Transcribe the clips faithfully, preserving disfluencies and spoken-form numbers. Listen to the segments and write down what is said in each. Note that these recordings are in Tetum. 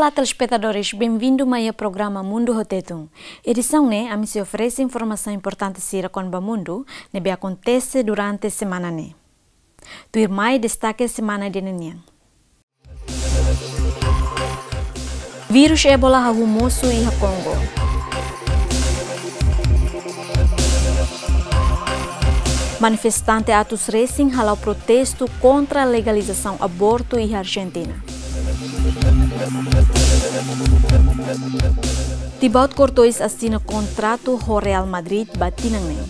Olá, telespetadores, benvindu mai iha programa Mundu ho Tetun. Edisaun ne'e, ami sei oferese informasaun importante sira kona-ba mundu ne'ebé akontese durante semana ne'e. Tuirmai destake semana ida-ne'e nian. Vírus Ebola hahú mosu iha Kongo. Manifestante atus resin hala'o protestu kontra legalizasaun abortu iha Arjentina. Thibaut Courtois asina kontratu ho Real Madrid ba tinan neen.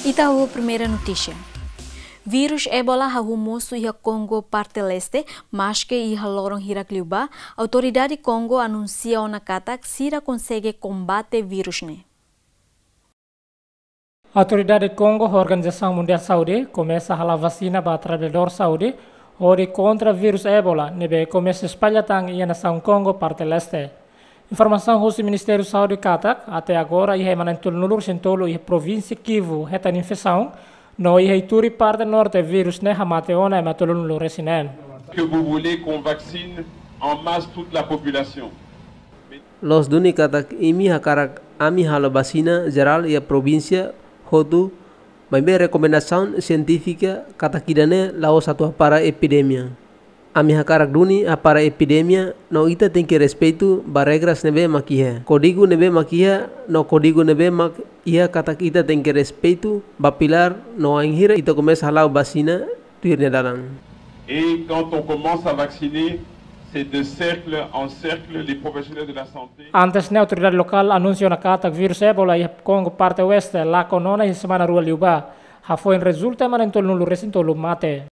Ita ho primeira notísia. Vírus Ebola hahú mosu iha Kongo parte leste, maske iha loron hirak liubá, autoridade Kongo anunsia ona katak sira konsege kombate vírus ne'e. Autoridade Kongo ho Organizasaun Mundiál Saúde komesa hala'o vasina ba traballadór saúde hodi kontra vírus Ebola ne'ebé komesa espalla tan iha nasaun Kongo parte leste. Informasaun husi Ministériu Saúde katak, até agora iha ema na'in-tolunulu-resin-tolu iha provínsia Kivu hetan infesaun, no iha Ituri parte norte vírus ne'e hamate ona ema tolunulu-resin-neen. Que vous voulez qu'on vaccine en masse toute la population. Loos duni katak imi hakarak ami halo vasina jerál iha provínsia hotu, maibé rekomendasaun sientífika katak ida-ne'e la'ós atu hapara epidemia. Ami hakarak duni hapara epidemia, no ita tenke respeitu ba regras ne'ebé mak iha. Kódigu ne'ebé mak iha, no kódigu ne'ebé mak iha katak ita tenke respeitu ba pilár, no wainhira ita komesa hala'o vasina tuir nia dalan. Et quand on commence à vacciner, c'est de cercle en cercle les professionnels de la santé. Antes ne'e autoridade lokál anunsia ona katak vírus Ebola iha Kongo parte oeste lakon ona iha semana rua liubá. Hafoin rezulta ema na'in-tolunulu-resin-tolu mate.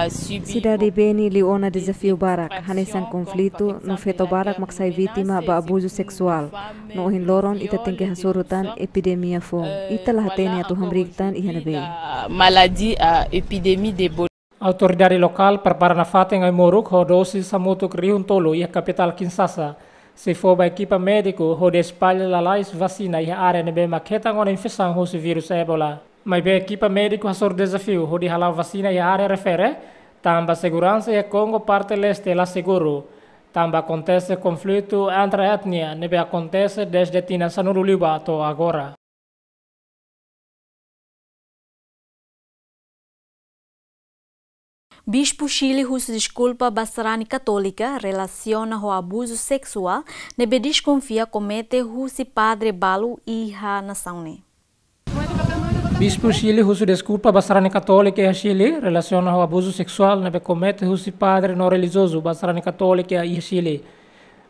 Sidade Beni liu ona dezafiu barak, hanesan konflitu, no feto barak mak sai vítima ba abuzu seksuál. No ohin loron ita tenke hasoru tan epidemia foun. Ita la hatene atu hamriik tan iha ne'ebé. Maladie, épidémie d'Ebola. Autoridade lokál prepara nafatin ai-moruk ho dosis hamutuk rihun tolu iha kapitál Kinshasa. Sei fó ba ekipa médiku hodi espalla lalais vasina iha área ne'ebé mak hetan ona infesaun husi vírus Ebola. Maibé ekipa médiku hasoru dezafiu hodi hala'o vasina iha área refere, tanba seguransa iha Kongo parte leste la seguru, tanba akontese konflitu entre etnia ne'ebé akontese dezde tinan sanulu liubá to'o agora. Bispu Chile husu deskulpa ba sarani katólika relasiona ho abuzu seksuál ne'ebé deskonfia komete husi padre balu iha nasaun ne'e. Bispu Chile husu deskulpa ba sarani katólika iha Chile relasiona ho abuzu seksuál ne'ebé komete husi padre no relijiozu ba sarani katólika iha Chile.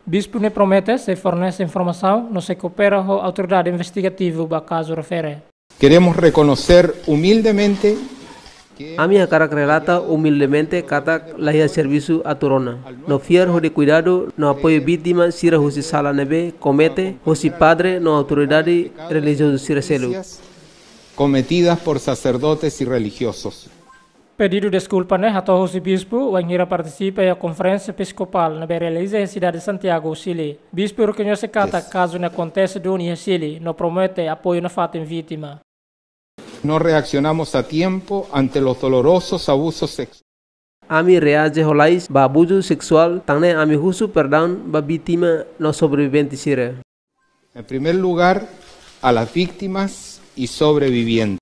Bispu ne'e promete sei fornese informasaun no sei koopera ho autoridade investigativu ba kazu refere. Queremos reconocer humildemente que... Ami hakarak relata umildemente katak la iha servisu atu rona, no fiar hodi kuidadu no apoiu vítima sira husi sala ne'ebé komete husi padre no autoridade relijiozu sira seluk. Cometidas por sacerdotes y religiosos. Pedidu deskulpa ne'e hato'o husi bispu wainhira partisipa iha konferénsia episkopál ne'ebé realiza iha sidade Santiago, Chile. Bispu rekoñese katak kazu ne'e akontese duni iha Chile, no promete apoiu nafatin vítima. No reaccionamos a tiempo ante los dolorosos abusos sexuales. Ami reaje ho lalais ba abuzu seksuál, tan ne'e ami husu perdaun ba vítima no sobrevivente sira. En primer lugar, a las víctimas y sobrevivientes.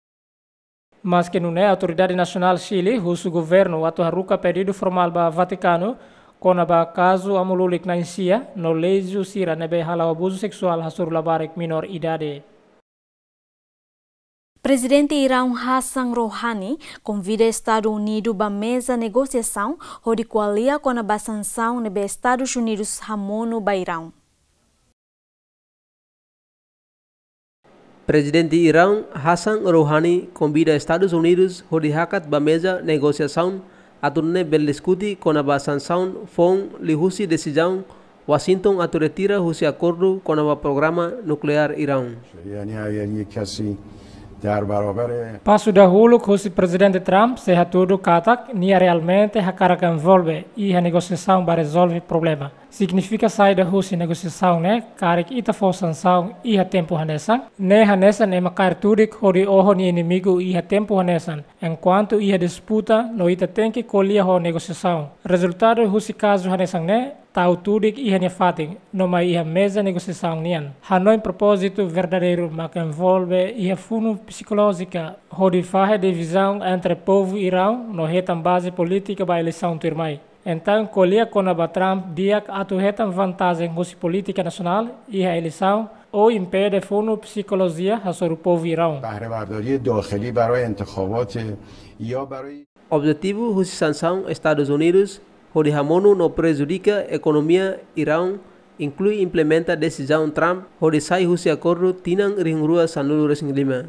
Maske nune'e, Autoridade Nasionál Chile husu governu atu haruka pedidu formál ba Vatikanu kona-ba kazu amu lulik na'in-sia no leju sira ne'ebé hala'o abuzu seksuál hasoru labarik menór idade. Prezidente Iraun Hassan Rouhani konvida Estadu Unidu ba meza negosiasaun hodi ko'alia kona-ba sansaun ne'ebé Estadus Unidus hamonu ba Iraun. Prezidente Iraun Hassan Rouhani konvida Estadus Unidus hodi hakat ba meza negosiasaun atu nune'e bele diskute kona-ba sansaun foun liuhusi desizaun Washington atu retira husi akordu kona-ba programa nukleár Iraun. یعنی اگر یک کسی در برابر... Pasu dahuluk husi Prezidente Trump sei hatudu katak nia realmente hakarak envolve iha negosiasaun ba rezolve problema. Signifika saida husi negosiasaun ne'e, karik ita fó sansaun iha tempu hanesan? Ne'e hanesan ema kaer tudik hodi oho nia inimigu iha tempu hanesan, enkuantu iha disputa no ita tenke ko'alia ho negosiasaun. Rezultadu husi kazu hanesan ne'e, tau tudik iha nia fatin, no mai iha meza negosiasaun nian. Hanoin propózitu verdadeiru mak envolve iha funu psikolójika, hodi fahe divizaun entre povu Iraun no hetan baze polítika ba eleisaun tuirmai. Entaun, ko'alia kona-ba Trump di'ak atu hetan vantajen husi polítika nasionál iha eleisaun ou impede funu psikolojia hasoru povu Iraun. بهره‌برداری داخلی برای انتخابات یا برای Objetivu husi sansaun Estadus Unidus hodi hamonu no prejudika ekonomia Iraun inklui implementa desizaun Trump hodi sai husi akordu tinan rihun rua sanulu resin lima.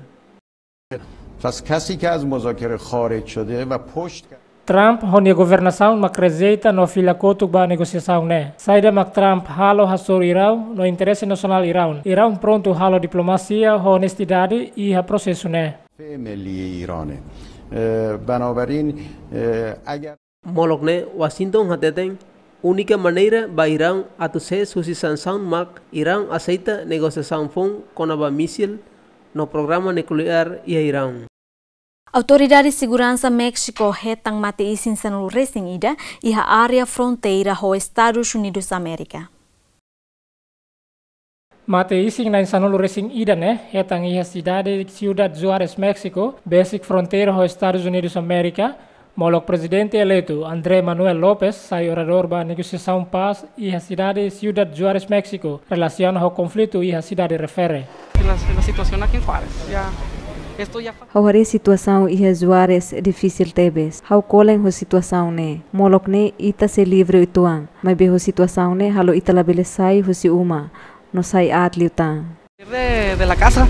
پس کسی که از مذاکره خارج شده و پشت Trump ho nia governasaun mak rejeita no fila kotuk ba negosiasaun ne'e. Saida mak Trump halo hasoru Iraun no interese nasionál Iraun. Iraun prontu halo diplomasia ho onestidade iha prosesu ne'e. ملی ایرانه. اه، بنابراین، اه، اگر Molok ne'e, Washington hateten, únika maneira ba Iraun atu sees husi sansaun mak Iraun aseita negosiasaun foun kona-ba mísil no programa nukleár iha Iraun. Autoridade Seguransa Méxiku hetan mate-isin sanulu resin ida iha área fronteira ho Estadus Unidus Amérika. Mate-isin na'in sanulu resin ida ne'e hetan iha sidade Ciudad Juárez, Méxiku, besik fronteira ho Estadus Unidus Amérika, molok Prezidente eleitu André Manuel López sai oradór ba negosiasaun pás iha sidade Ciudad Juárez, Méxiku, relasiona ho konflitu iha sidade refere. La, la situación aquí en Juárez, ya, esto ya fa- Ha'u haree situasaun iha Juárez difisil tebes. Ha'u kolen ho situasaun ne'e. Molok ne'e ita sei livre uitoan. Maibé ho situasaun ne'e halo ita labele sai husi uma, no sai aat liután. De, de la casa,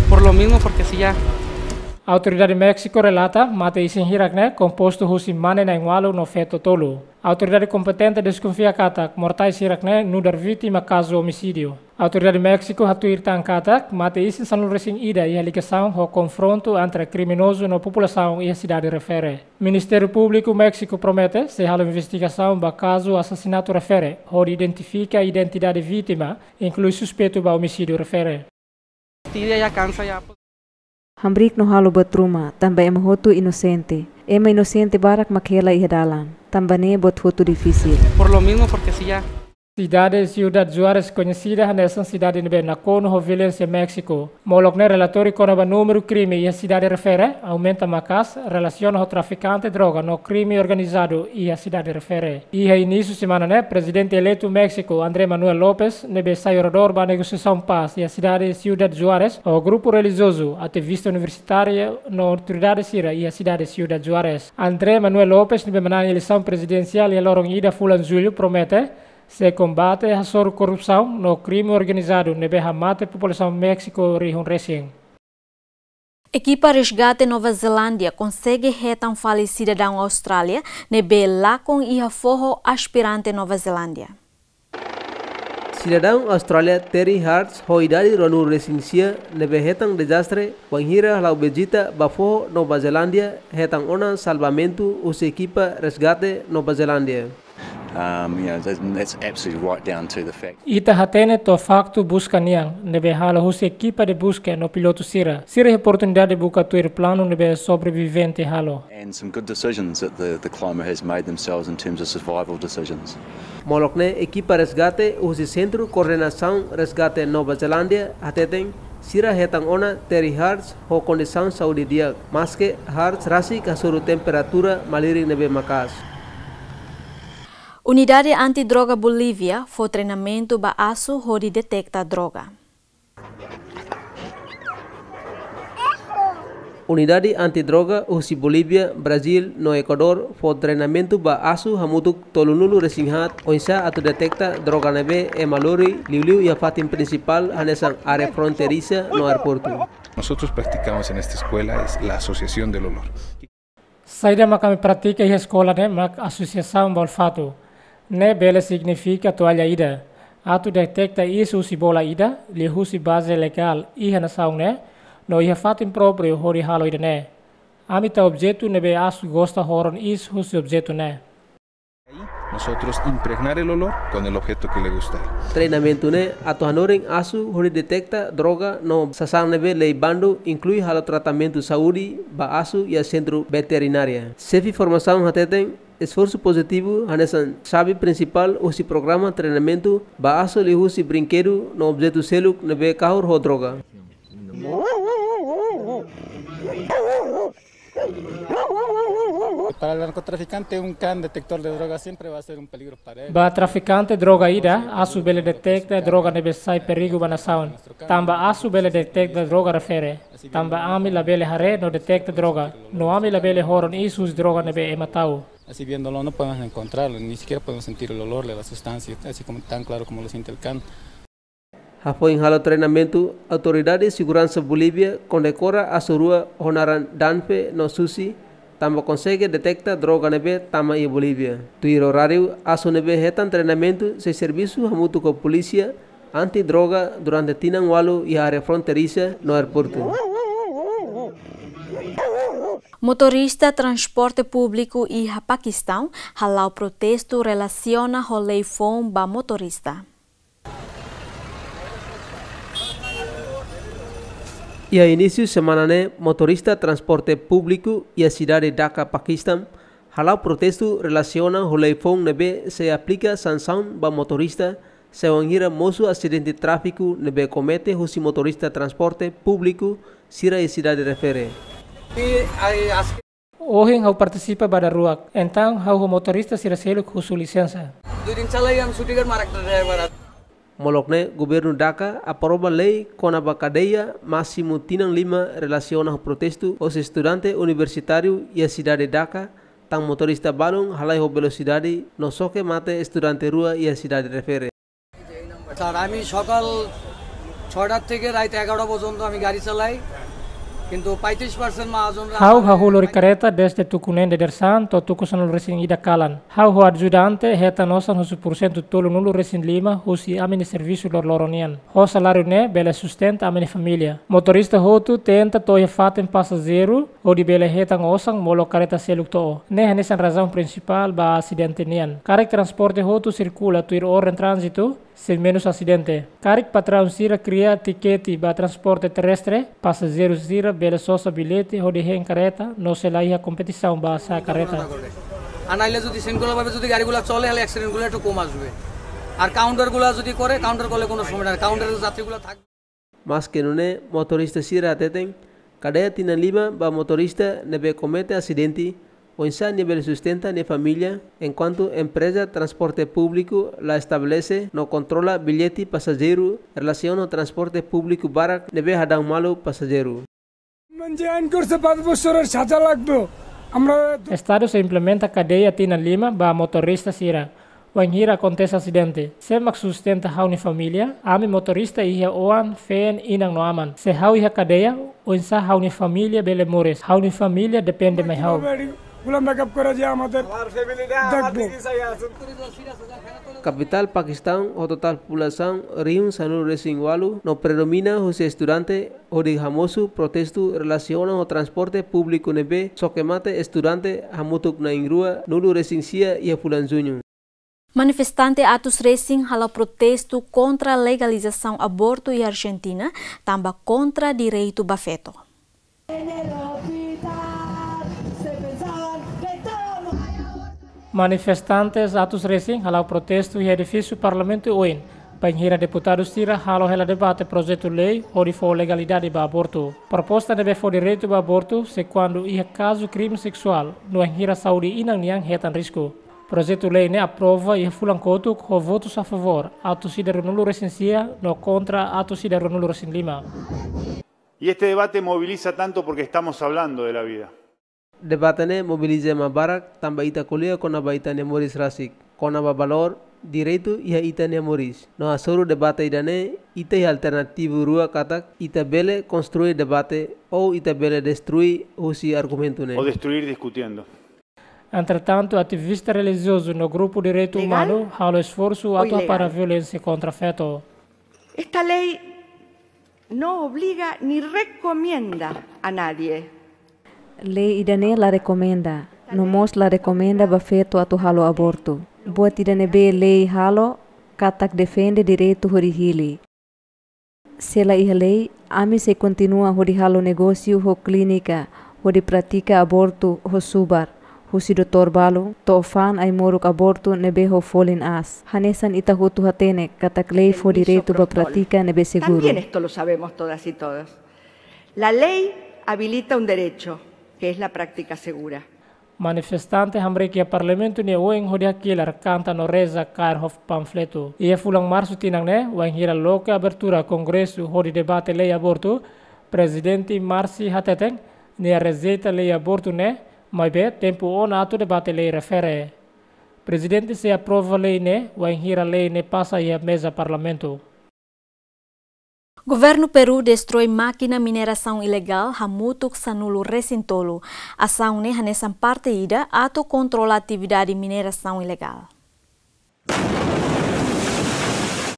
por lo mismo, porque sí ya. Autoridade Méxiku relata, mate-isin hirak ne'e kompostu husi mane na'in-ualu no feto tolu. Autoridade kompetente deskonfia katak mortais hirak ne'e nu'udar vítima kazu omisídiu. Autoridade Méxiku hatuir tan katak, mate-isin sanulu resin ida iha ligasaun ho konfrontu entre kriminozu no populasaun iha sidade refere. Ministériu Públiku Méxiku promete sei halo investigasaun ba kazu asasinatu refere, hodi identifika identidade vítima, inklui suspeitu ba omisídiu refere. Fastidia, ya cansa, ya, pues. Hamriik no halo buat ruma, tanba ema hotu inosente. Ema inosente barak mak hela iha dalan. Tanba ne'e buat hotu difisil. Por lo mismo, porque sí ya. Sidade Ciudad Juárez koñesida hanesan sidade ne'ebé nakonu ho violénsia Méxiku. Molok ne'e relatóriu kona-ba númeru krime iha sidade refere aumenta maka'as, relasiona ho trafikante droga no krime organizadu iha sidade refere. Iha inísiu semana ne'e, Prezidente eleitu Méxiku, André Manuel López, ne'ebé sai oradór ba negosiasaun pás iha sidade Ciudad Juárez, ho grupu relijiozu, ativista universitáriu no autoridade sira iha sidade Ciudad Juárez. André Manuel López, ne'ebé manán eleisaun prezidensiál iha loron ida fulan Jullu, promete sei kombate hasoru korrupsaun no krime organizadu ne'ebé hamate populasaun Méxiku rihun resin. Ekipa resgate Nova Zelándia konsege hetan fali sidadaun Austrália ne'ebé lakon iha foho aspirante Nova Zelándia. Sidadaun Austrália Terry Harts ho idade ruanulu resin sia ne'ebé hetan dezastre wainhira hala'o vizita ba foho Nova Zelándia hetan ona salvamentu husi ekipa resgate Nova Zelándia. Um, you know, that's, that's absolutely right down to the fact. Ita hatene to'o faktu buska nian, ne'ebé halo husi ekipa de buska no pilotu sira. Sira iha oportunidade buka tuir planu ne'ebé sobrevivente halo. And some good decisions that the, the climber has made themselves in terms of survival decisions. Molok ne'e ekipa resgate husi Sentru Koordenasaun Resgate Nova Zelándia hateten, sira hetan ona Terry Harts ho kondisaun saúde di'ak, maske Harts rasik hasoru temperatura malirin ne'ebé maka'as. Unidade Anti-Droga Bolívia fó treinamentu ba ASO hodi deteta droga. Unidade Anti-Droga husi Bolívia, Brazíl no Ekuadór fó treinamentu ba ASO hamutuk tolunulu resin haat oinsá atu deteta droga ne'ebé ema lori, liuliu iha fatin prinsipál hanesan área fronteiriza no aeroportu. Nosotros practicamos en esta escuela es la asociación del olor. Saida mak ami pratika iha eskola ne'e mak asosiasaun ba olfatu. Ne'e bele signifika toalla ida. Atu deteta iis husi bola ida, liuhusi baze legál iha nasaun ne'e, no iha fatin própriu hodi halo ida-ne'e. Ami tau objetu ne'ebé ASO gosta horon iis husi objetu ne'e. Nosotros impregnar el olor con el objeto que le gusta. Treinamentu ne'e atu hanorin asu hodi deteta droga no sasán ne'ebé lei bandu, inklui halo tratamentu saúde ba asu iha sentru veterinária. Xefe formasaun hateten, esforsu pozitivu hanesan xave prinsipál husi programa treinamentu ba asu liuhusi brinkedu no objetu seluk ne'ebé kahur ho droga. Para el narcotraficante, un can detector de droga siempre va a ser un peligro para él. Ba trafikante droga ida, asu bele deteta droga ne'ebé sai perigu ba nasaun. Tanba asu bele deteta droga refere. Tanba ami labele haree no deteta droga. No ami labele horon iis husi droga ne'ebé ema tau. Así viéndolo no podemos encontrarlo, ni siquiera podemos sentir el olor de la sustancia, así como tan claro como lo siente el can. Hafoin halo treinamentu, autoridade seguransa Bolívia kondekora asu rua ho naran Danfe no Susi, tanba konsege deteta droga ne'ebé tama iha Bolívia. Tuir oráriu, asu ne'ebé hetan treinamentu sei servisu hamutuk ho polísia anti-droga durante tinan ualu iha área fronteiriza no aeroportu. Motorista transporte públiku iha Pakistaun hala'o protestu relasiona ho lei foun ba motorista. Iha inísiu semana ne'e, motorista transporte públiku iha sidade Dhaka, Pakistaun, hala'o protestu relasiona ho lei foun ne'ebé sei aplika sansaun ba motorista se wainhira mosu asidente tráfiku ne'ebé komete husi motorista transporte públiku sira iha sidade refere. Ohin ha'u partisipa ba daruak, entaun ha'u ho motorista sira seluk husu lisensa. দুই দিন চালাই আমি ছুটিঘাট মারা একটা ড্রাইভার আছে। Molok ne'e, governu Dhaka aprova lei kona-ba kadeia másimu tinan lima relasiona ho protestu hosi estudante universitáriu iha sidade Dhaka, tan motorista balun halai ho velosidade no xoke mate estudante rua iha sidade refere. Sir, আমি সকাল ছয়টার থেকে রাত এগারোটা পর্যন্ত আমি গাড়ি চালাই, কিন্তু পঁয়ত্রিশ পার্সেন্ট মহাজনরা Ha'u hahú lori kareta dezde tuku neen dadeer-saan to'o tuku sanulu-resin-ida kalan. Ha'u ho ajudante hetan osan husi pursentu tolunulu-resin-lima husi ami-nia servisu loroloron nian. Ho saláriu ne'e bele sustenta ami-nia família. Motorista hotu tenta to'o iha fatin pasajeiru hodi bele hetan osan molok kareta seluk to'o. Ne'e hanesan razaun prinsipál ba asidente nian. Karik transporte hotu sirkula tuir orden tránzitu, sei menus asidente. Karik patraun sira kria tikete ba transporte terrestre, pasajeiru sira bele sosa billete hodi hein kareta, no sei la iha kompetisaun ba sa'e kareta. আর নাইলে যদি শৃঙ্খলাভাবে যদি গাড়িগুলো চলে, তাহলে অ্যাক্সিডেন্টগুলো একটু কম আসবে। আর কাউন্টারগুলো যদি করে, কাউন্টার করলে কোনো সমস্যা নেই, কাউন্টারের যাত্রীগুলো থাকবে। Maske nune'e, motorista sira hateten, kadeia tinan lima ba motorista ne'ebé komete asidente, oinsá nia bele sustenta nia família, enkuantu empreza transporte públiku la estabelese no kontrola billete pasajeiru relasiona ho transporte públiku barak ne'ebé hadau malu pasajeiru. মানে যে আইন করছে পাঁচ বছরের সাজা লাগবে। আমরা Estadu sei implementa kadeia tinan lima ba motorista sira. Wainhira akontese asidente, sé mak sustenta ha'u-nia família? Ami motorista iha oan, feen, inan no aman. Se ha'u iha kadeia, oinsá ha'u-nia família bele moris? Ha'u-nia família depende mai ha'u. এগুলো মেকআপ করে যে আমাদের দেখবো। Kapitál Pakistaun ho totál populasaun rihun sanulu-resin-ualu no predomina husi estudante hodi hamosu protestu relasiona ho transporte públiku ne'ebé xoke mate estudante hamutuk na'in-rua nulu-resin-sia iha fulan Juñu. Manifestante atus resin hala'o protestu kontra legalizasaun abortu iha Arjentina, tanba kontra direitu ba feto. Manifestantes atus resin hala'o protestu iha edifísiu Parlamentu oin, bainhira deputadu sira halo hela debate projetu lei hodi fó legalidade ba abortu. Proposta ne'ebé fó direitu ba abortu sei kuandu iha kazu krime seksuál, no wainhira saúde inan nian hetan risku. Projetu lei ne'e aprova iha fulan kotuk ho votus a favór atus ida ruanulu-resin-sia no kontra atus ida ruanulu-resin-lima. Y este debate moviliza tanto porque estamos hablando de la vida. Debate ne'e mobiliza ema barak tanba ita ko'alia kona-ba ita-nia moris rasik, kona-ba valór, direitu iha ita-nia moris. No hasoru debate ida-ne'e, ita iha alternativu rua katak ita bele konstrui debate ou ita bele destrui husi argumentu ne'e. O destruir discutiendo. Entretantu, ativista relijiozu no grupu direitu umanu halo esforsu atu hapara violénsia kontra feto. Esta ley no obliga ni recomienda a nadie. Lei ida-ne'e la rekomenda, No mós la rekomenda ba feto atu halo abortu. Buat ida ne'ebé lei halo katak defende direitu hodi hili. Se la iha lei, ami sei kontinua hodi halo negósiu ho klínika hodi pratika abortu ho subar, husi doutór balu to'o fa'an ai-moruk abortu ne'ebé ho folin aas. Hanesan ita hotu hatene katak lei fó direitu ba prátika ne'ebé seguru. También esto lo sabemos todas y todos. La ley habilita un derecho, que es la práctica segura. Manifestante hamriik iha Parlamentu nia oin hodi hakilar kanta no reza kaer ho panfletu. Iha fulan Marsu tinan ne'e, wainhira loke abertura kongresu hodi debate lei abortu, Prezidente Marci hateten, nia rejeita lei abortu ne'e, maibé tempu ona atu debate lei refere. Prezidente sei aprova lei ne'e, wainhira lei ne'e pasa iha meza Parlamentu. Governu Peru destroi mákina minerasaun ilegál hamutuk sanulu-resin-tolu. Asaun ne'e hanesan parte ida atu kontrola atividade minerasaun ilegál.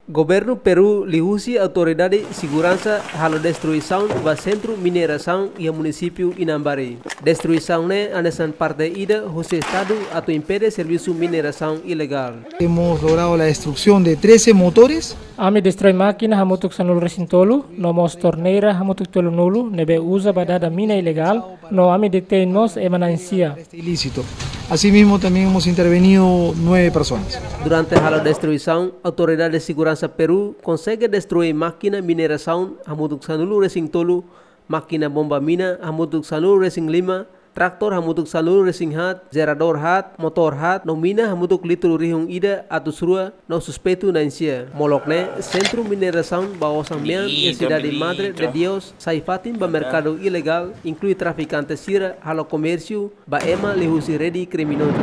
Governu Peru liuhusi autoridade seguransa halo destruisaun ba sentru minerasaun iha munisípiu Inhambane. Destruisaun ne'e hanesan parte ida husi Estadu atu impede servisu minerasaun ilegál. Hemos logrado la destrucción de trece motores. Ami destroi mákina hamutuk sanulu-resin-tolu, no mós torneira hamutuk tolunulu, ne'ebé uza ba dada mina ilegál, no ami detein mós ema na'in sia. Este ilícito. Asimismo, también hemos intervenido nueve personas. Durante halo destruisaun, autoridade seguransa Peru konsege destroi mákina minerasaun hamutuk sanulu-resin-tolu, mákina bomba mina hamutuk sanulu-resin-lima, tratór hamutuk sanulu-resin-haat, jeradór haat, motór haat, no mina hamutuk litru rihun ida atus rua, no suspeitu na'in sia. Molok ne'e, sentru minerasaun ba osan mean iha sidade Madre de Deus sai fatin ba merkadu ilegál, inklui trafikante sira halo komérsiu ba ema liuhusi rede kriminozu.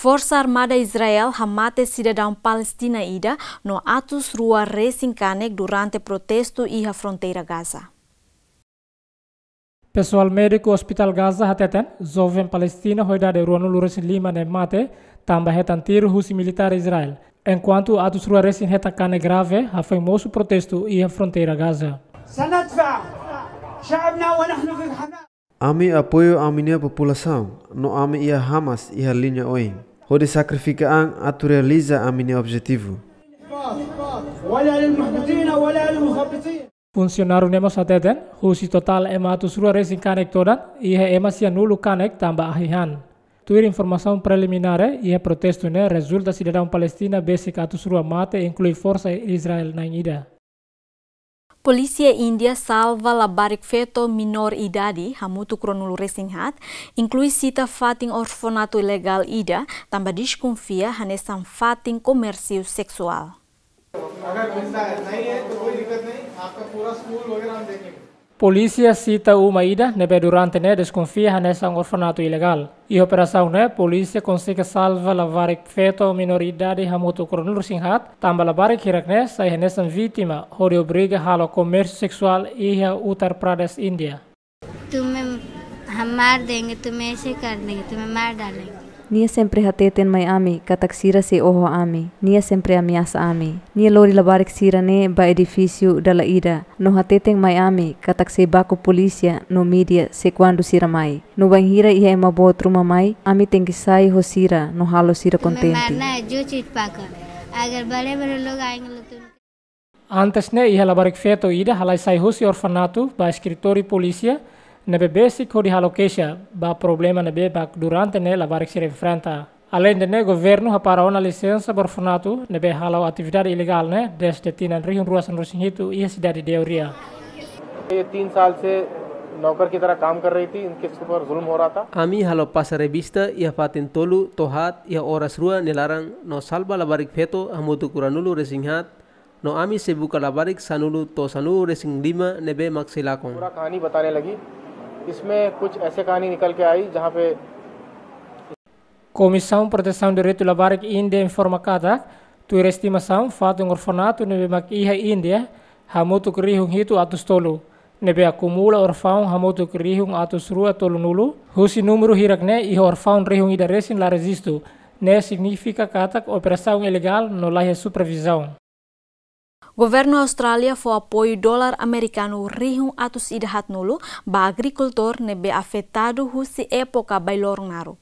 Forsa Armada Israel hamate sidadaun Palestina ida no atus rua resin kanek durante protestu iha fronteira Gaza. Pesoál médiku Hospital Gaza hateten, joven Palestina ho idade ruanulu-resin-lima ne'e mate tanba hetan tiru husi militár Israel, enkuantu atus rua resin hetan kanek grave hafoin mosu protestu iha fronteira Gaza. سندفع شعبنا ونحن في الحماس. Ami apoiu ami-nia populasaun, no ami iha Hamas iha liña oin, hodi sakrifika an atu realiza ami-nia objetivu. ولا للمحبطين ولا للمثبطين. Funsionáriu ne'e mós hateten, husi totál ema atus rua resin kanek todan, iha ema sianulu kanek tanba ahi han. Tuir informasaun preliminár, iha protestu ne'e rezulta sidadaun Palestina besik atus rua mate, inklui forsa Israel na'in ida. Polísia Índia salva labarik feto menor idade, hamutuk ruanulu-resin-haat, inklui sita fatin orfanatu ilegál ida, tanba deskonfia hanesan fatin komérsiu seksuál. अगर मिलता है, नहीं है तो कोई दिक्कत नहीं, आपका पूरा स्कूल वगैरह हम देखेंगे। Polísia sita uma ida ne'ebé durante ne'e deskonfia hanesan orfanatu ilegál. Iha operasaun ne'e, polísia konsege salva labarik feto menor idade hamutuk ruanulu-resin-haat, tanba labarik hirak ne'e sai hanesan vítima hodi obriga halo komérsiu seksuál iha Uttar Pradesh, Índia. तुम्हें हम मार देंगे, तुम्हें ऐसे कर देंगे, तुम्हें मार डालेंगे। Nia sempre hateten mai ami katak sira sei oho ami. Nia sempre ameasa ami. Nia lori labarik sira-ne'e ba edifísiu dala ida, no hateten mai ami katak sei baku polísia no mídia se kuandu sira mai. No bainhira iha ema boot ruma mai, ami tenke sai ho sira no halo sira तुम्हें kontente. मारना है, जो चीज पाकर। अगर बड़े बड़े लोग आएंगे तो Antes ne'e, iha labarik feto ida halai sai husi orfanatu ba eskritóriu polísia, ne'ebé besik hodi halo keixa ba problema ne'ebé mak durante ne'e labarik sira enfrenta. Aleinde ne'e, governu hapara ona lisensa ba orfanatu ne'ebé hala'o atividade ilegál ne'e dezde tinan rihun rua sanulu-resin-hitu iha sidade Deoria. ये तीन साल से नौकर की तरह काम कर रही थी, इनके ऊपर जुल्म हो रहा था। Ami halo pasa revista iha fatin tolu to'o haat iha oras rua nia laran no salva labarik feto hamutuk ruanulu-resin-haat, no ami sei buka labarik sanulu to'o sanulu-resin-lima ne'ebé mak sei lakon. पूरा कहानी बताने लगी। इसमें कुछ ऐसे कहानी निकल के आई, जहाँ पे Komisaun Protesaun Direitu Labarik Índia informa katak, tuir estimasaun, fatin orfanatu ne'ebé mak iha Índia hamutuk rihun hitu atus tolu, ne'ebé akumula orfaun hamutuk rihun atus rua tolunulu, husi númeru hirak ne'e iha orfaun rihun ida resin la rejistu, ne'e signifika katak operasaun ilegál no laiha supervizaun. Governu Austrália fó apoiu dolar amerikanu rihun atus ida haatnulu ba agrikultór ne'ebé afetadu husi époka bailoron naruk.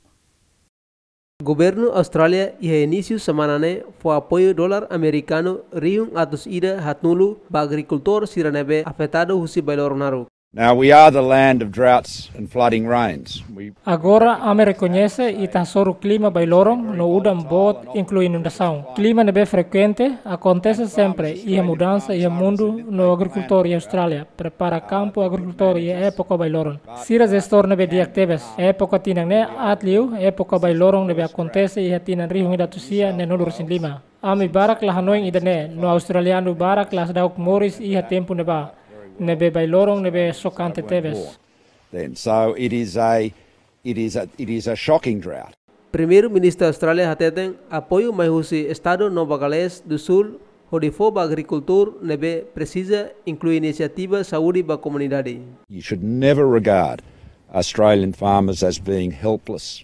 Governu Austrália iha inísiu semana ne'e fó apoiu dolar amerikanu rihun atus ida haatnulu ba agrikultór sira ne'ebé afetadu husi bailoron naruk. Now we are the land of droughts and flooding rains. We Agora, ami rekoñese ita hasoru klima bailoron no udan boot, inklui inundasaun. Klima ne'ebé frekuente akontese sempre iha mudansa iha mundu, no agrikultór iha Austrália prepara kampu agrikultór iha époka bailoron. Sira jestór ne'ebé di'ak tebes. Époka tinan ne'e aat liu époka bailoron ne'ebé akontese iha tinan rihun ida atus sia neenulu resin lima. Ami barak la hanoin ida-ne'e, no australianu barak la seidauk moris iha tempu ne'ebá, ne'ebé bailoron ne'ebé xokante tebes. Then, so it is a, it is a, it is a shocking drought. Primeiru-Ministru Austrália hateten apoiu mai husi Estadu Nova Gales do Sul hodi fó ba agrikultór ne'ebé presiza, inklui inisiativa saúde ba komunidade. You should never regard Australian farmers as being helpless.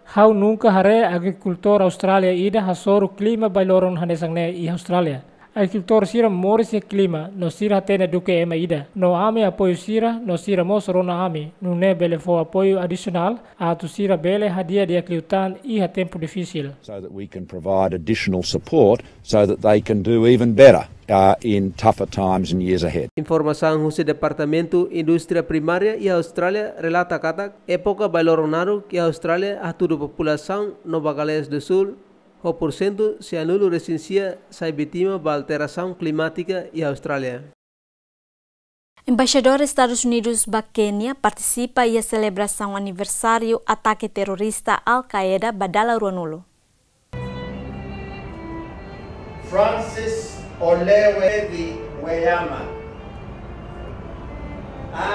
Ha'u nunka haree agrikultór Austrália ida hasoru klima bailoron hanesan ne'e iha Austrália. Agrikultór sira moris iha klima, no sira hatene duké ema ida. No ami apoiu sira, no sira mós rona ami, nune'e bele fó apoiu adisionál, atu sira bele hadi'a di'ak liután iha tempu difisil. So that we can provide additional support so that they can do even better, uh, in tougher times and years ahead. Informasaun husi Departamentu Indústria Primária iha Austrália relata katak époka bailoron naruk iha Austrália hatudu populasaun Nova Gales do Sul ho porsentu sianulu resin sia sai vítima ba alterasaun klimátika iha Austrália. Embaixadór Estadus Unidus ba Kénia partisipa iha selebrasaun aniversáriu atake terrorista Al-Qaeda ba dala ruanulu. Francis Olewe Weyama.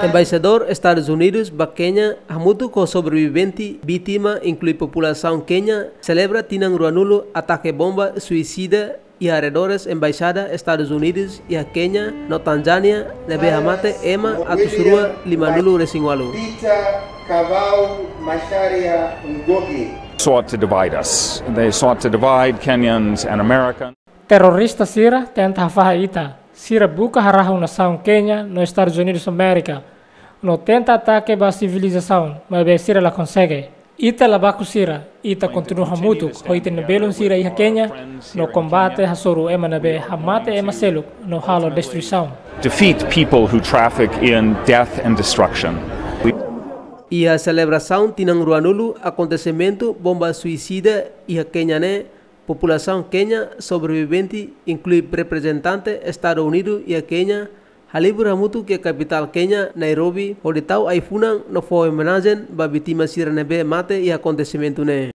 Embaixadór Estadus Unidus ba Kénia hamutuk ho sobrevivente, vítima, inklui populasaun Kénia, selebra tinan ruanulu atake bomba suisida iha arredores embaixada Estadus Unidus iha Kénia no Tanzánia, ne'ebé hamate ema atus rua limanulu resin ualu. Peter Kavau Macharia Ngugi. Sought to divide us. They sought to divide Kenyans and Americans. Terrorista sira tenta hafaha ita. Sira buka harahun nasaun Kénia no Estadus Unidus Amérika, no tenta atake ba sivilizasaun, maibé sira la konsege. Ita la baku sira, ita kontinua hamutuk ho ita-nia belun sira iha Kénia, no kombate hasoru ema ne'ebé hamate ema seluk no halo destruisaun. Defeat people who traffic in death and destruction. We Iha selebrasaun tinan ruanulu akontesimentu bomba suisida iha Kénia ne'e, populasaun Kénia, sobrevivente, inklui reprezentante Estadus Unidus iha Kénia, halibur hamutuk iha kapitál Kénia, Nairobi, hodi tau ai-funan no fó omenajen ba vítima sira ne'ebé mate iha akontesimentu ne'e.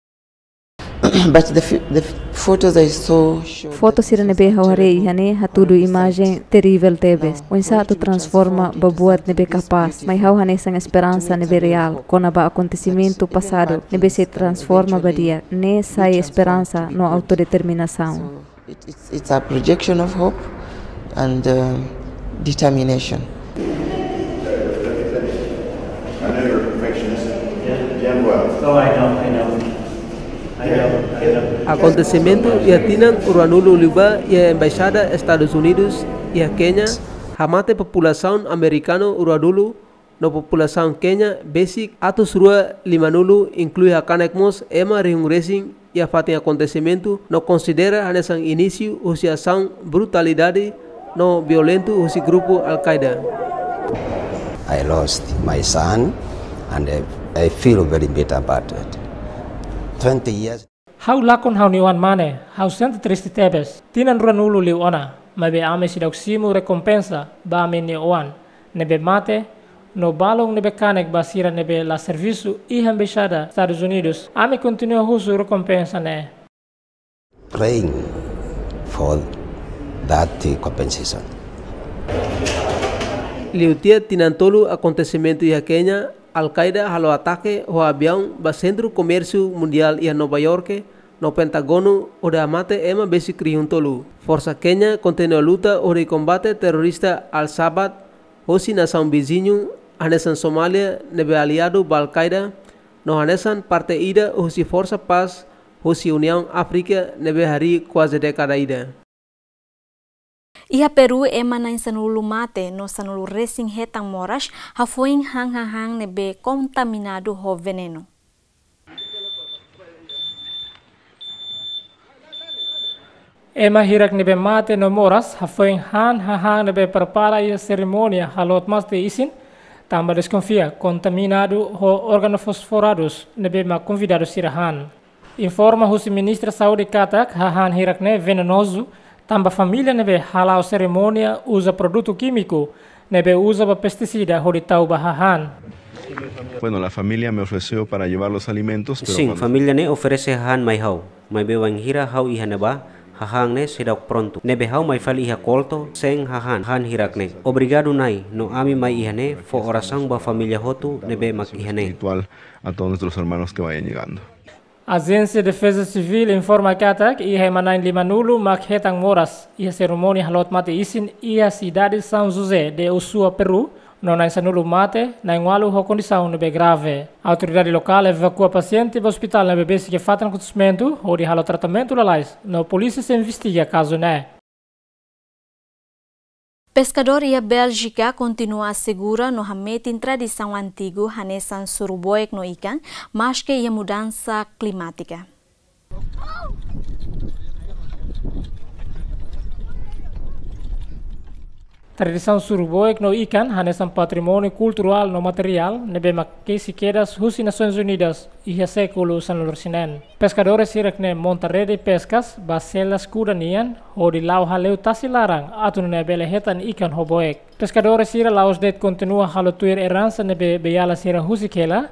But the, the photos I saw showed Foto sira ne'ebé ha'u haree iha ne'e hatudu imajen terivel tebes. Oinsá atu transforma ba buat ne'ebé kapás. Maibé ha'u hanesan esperansa ne'ebé reál kona-ba akontesimentu pasadu ne'ebé sei transforma ba di'ak. Ne'e sai esperansa no autodeterminasaun. So it, it's, it's a projection of hope and, um, determination. Akontesimentu iha tinan ruanulu liubá iha Embaixada Estadus Unidus iha Kénia hamate populasaun amerikanu ruanulu, no populasaun Kénia besik atus rua limanulu, inklui hakanek mós ema rihun resin iha fatin akontesimentu, no konsidera hanesan inísiu husi asaun brutalidade no violentu husi grupu Al-Qaeda. I lost my son and I, I feel very bitter about it. Twenty years. Ha'u lakon ha'u-nia oan mane, ha'u sente triste tebes. Tinan ruanulu liu ona, maibé ami seidauk simu rekompensa ba ami-nia oan ne'ebé mate, no balun ne'ebé kanek ba sira ne'ebé la servisu iha Embaixada Estadus Unidus. Ami kontinua husu rekompensa ne'e. Praying for that compensation. Liu tiha tinan tolu akontesimentu iha Kénia, Al-Qaeda halo atake ho aviaun ba sentru komérsiu mundiál iha Nova Iorke, no Pentágonu, hodi hamate ema besik rihun tolu. Forsa Kénia kontinua luta hodi kombate terrorista Al-Shabaab hosi nasaun viziñu, hanesan Somália, ne'ebé aliadu ba Al-Qaeda, no hanesan parte ida husi Forsa Pás hosi Uniaun Áfrika, ne'ebé harii kuaze dékada ida. Iha Peru, ema na'in sanulu mate no sanulu resin hetan moras hafoin han hahán ne'ebé kontaminadu ho venenu. Ema hirak ne'ebé mate no moras hafoin han hahán ne'ebé prepara iha serimónia haloot mate isin, tanba deskonfia kontaminadu ho organofosforadus ne'ebé mak konvidadu sira han. Informa husi Ministra Saúde katak hahán hirak ne'e venenozu, tanba família ne'ebé hala'o serimónia uza produtu kímiku ne'ebé uza ba pestisida hodi tau ba hahán. Bueno, la familia me ofreció para llevar los alimentos, pero sin, cuando família ne'e oferese hahán mai ha'u, maibé wainhira ha'u iha ne'ebá, hahán ne'e seidauk prontu. Ne'ebé ha'u mai fali iha kolto sein hahán, hahán hirak ne'e. Obrigadu, Na'i, no ami mai iha ne'e fó orasaun ba família hotu ne'ebé mak iha ne'e. Espiritual a todos nuestros hermanos que vayan llegando. Ajénsia Defeza Sivíl informa katak iha ema na'in limanulu mak hetan moras iha serimónia haloot mate isin iha sidade São José de Ursúa, Peru, no na'in sanulu mate, na'in ualu ho kondisaun ne'ebé grave. Autoridade lokál evakua pasiente ba ospitál ne'ebé besik iha fatin akontesimentu hodi halo tratamentu lalais, no polísia sei investiga kazu ne'e. Peskadór iha Bélgika kontinua asegura no hametin tradisaun antigu hanesan suru boek no ikan, maske iha mudansa klimátika. Tradisaun suru boek no ikan hanesan patrimóniu kulturál no materiál ne'ebé mak kesi kedas husi Nasoins Unidas iha sékulu sanulu-resin-neen. Peskadores hirak ne'e monta rede peskas ba selas kuda nian hodi la'o hale'u tasi laran atu nune'e bele hetan ikan ho boek. Peskadores sira la'ós de'it kontinua halo tuir eransa ne'ebé beiala sira husik hela,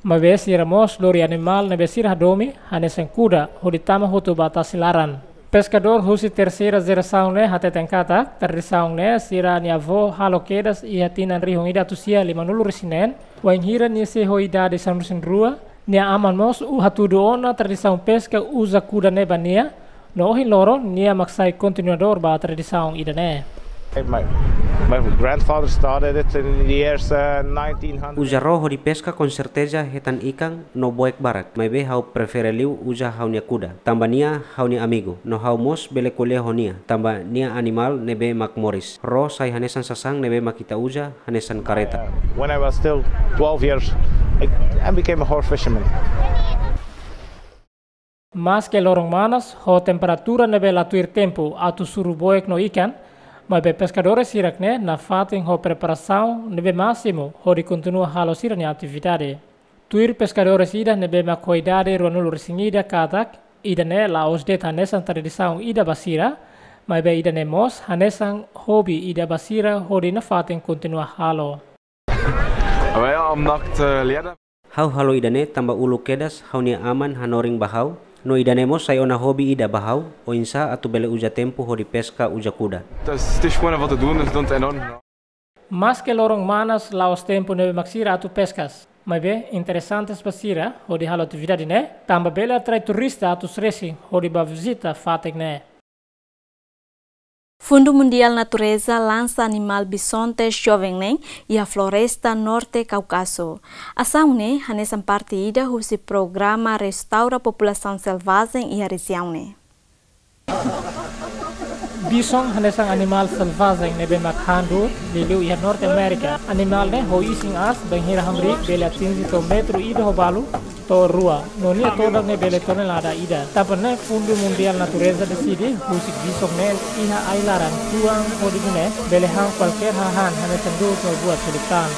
maibé sira mós lori animál ne'ebé sira hadomi hanesan kuda hodi tama hotu ba tasi laran. Peskadór husi terseira jerasaun ne'e hateten katak tradisaun ne'e sira-nia avó halo kedas iha tinan rihun ida atus sia limanulu-resin-neen, wainhira nia sei ho idade sanulu-resin-rua, nia aman mós hatudu ona tradisaun peska uza kuda ne'e ba nia, no ohin loron nia mak sai kontinuadór ba tradisaun ida-ne'e. My, my grandfather started it in the years, uh, nineteen hundred. Uza ró hodi peska konserteza hetan ikan no boek barak, maibé ha'u prefere liu uza ha'u-nia kuda, tanba nia ha'u-nia amigu, no ha'u mós bele ko'alia ho nia, tanba nia animál ne'ebé mak moris. Ró sai hanesan sasán ne'ebé mak ita uza hanesan kareta. Uh, when I was still twelve years, I, I became a horse fisherman. Maske loron manas ho temperatura ne'ebé la tuir tempu atu suru boek no ikan, maibé peskadores hirak ne'e nafatin ho preparasaun ne'ebé másimu hodi kontinua halo sira-nia atividade. Tuir peskadores ida ne'ebé mak ho idade ruanulu-resin-ida katak, ida-ne'e la'ós de'it hanesan tradisaun ida ba sira, maibé ida-ne'e mós hanesan hobi ida ba sira hodi nafatin kontinua halo. Ha'u halo ida-ne'e tanba uluk kedas ha'u-nia aman hanorin ba ha'u, no ida-ne'e mós sai ona hobi ida ba ha'u, oinsá atu bele uza tempu hodi peska uza kuda. Maske loron manas la'ós tempu ne'ebé mak sira atu peskas, maibé interesante ba sira hodi halo atividade ne'e, tanba bele atrai turista atus resin hodi bá vizita fatin ne'e. Fundu Mundiál Natureza lansa animál bisonte joven neen iha floresta Norte Káukazu. Asaun ne'e hanesan parte ida husi programa restaura populasaun selvajen iha rejiaun ne'e. Bison hanesan animál selvajen ne'ebé mak han du'ut liuliu iha Norte Amérika. Animál ne'e ho isin aas bainhira hamriik bele atinje to'o metru ida ho balu to'o rua, no nia todan ne'e bele tonelada ida. Tanba ne'e Fundu Mundiál Natureza deside husik bison ne'e iha ai-laran tuan hodi nune'e bele han kualkér hahán hanesan du'ut no buat seluk tan.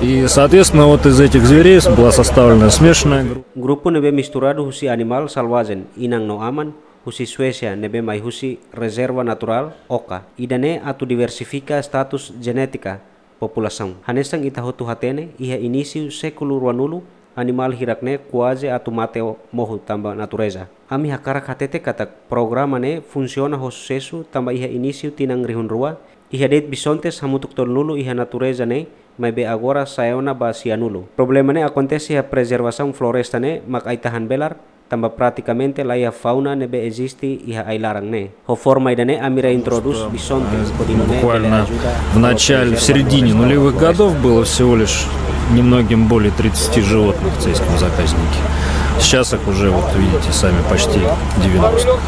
И, соответственно, вот из этих зверей была составлена смешанная группа. Grupu ne'ebé misturadu husi animál selvajen, inan no aman, husi Suésia ne'ebé mai husi Rezerva Naturál Oka. Ida-ne'e atu diversifika status jenétika populasaun. Hanesan ita hotu hatene, iha inísiu sékulu ruanulu, animál hirak ne'e kuaze atu mate mohu tanba natureza. Ami hakarak hatete katak programa ne'e funsiona ho susesu tanba iha inísiu tinan rihun rua, iha de'it bisontes hamutuk tolunulu iha natureza ne'e, maibé agora sai ona ba sianulu. Problema ne'e akontese iha prezervasaun floresta ne'e mak ai-tahan belar, tanba pratikamente laiha fauna ne'ebé eziste iha ai-laran ne'e. Ho forma ida-ne'e ami reintrodús bisonte hodi nune'e bele ajuda. В начале, в середине нулевых годов было всего лишь немногим более тридцати животных в цейском заказнике. Сейчас их уже, вот видите сами, почти девяносто.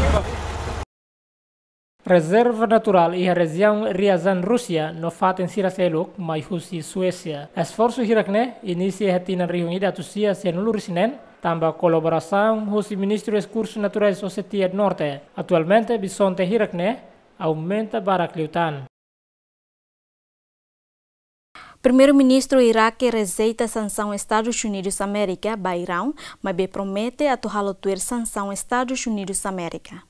Rezerva naturál iha rejiaun Riazan, Rúsia, no fatin sira seluk mai husi Suésia. Esforsu hirak-ne'e inisia iha tinan rihun ida atus sia sianulu-resin-neen, tanba kolaborasaun husi Ministériu Rekursus Naturais Osétia Norte. Atualmente, bisonte hirak-ne'e aumenta barak liután. Primeiru-Ministru Iraque rejeita sansaun Estadus Unidus Amérika ba Iraun, maibé promete atu halo tuir sansaun Estadus Unidus Amérika.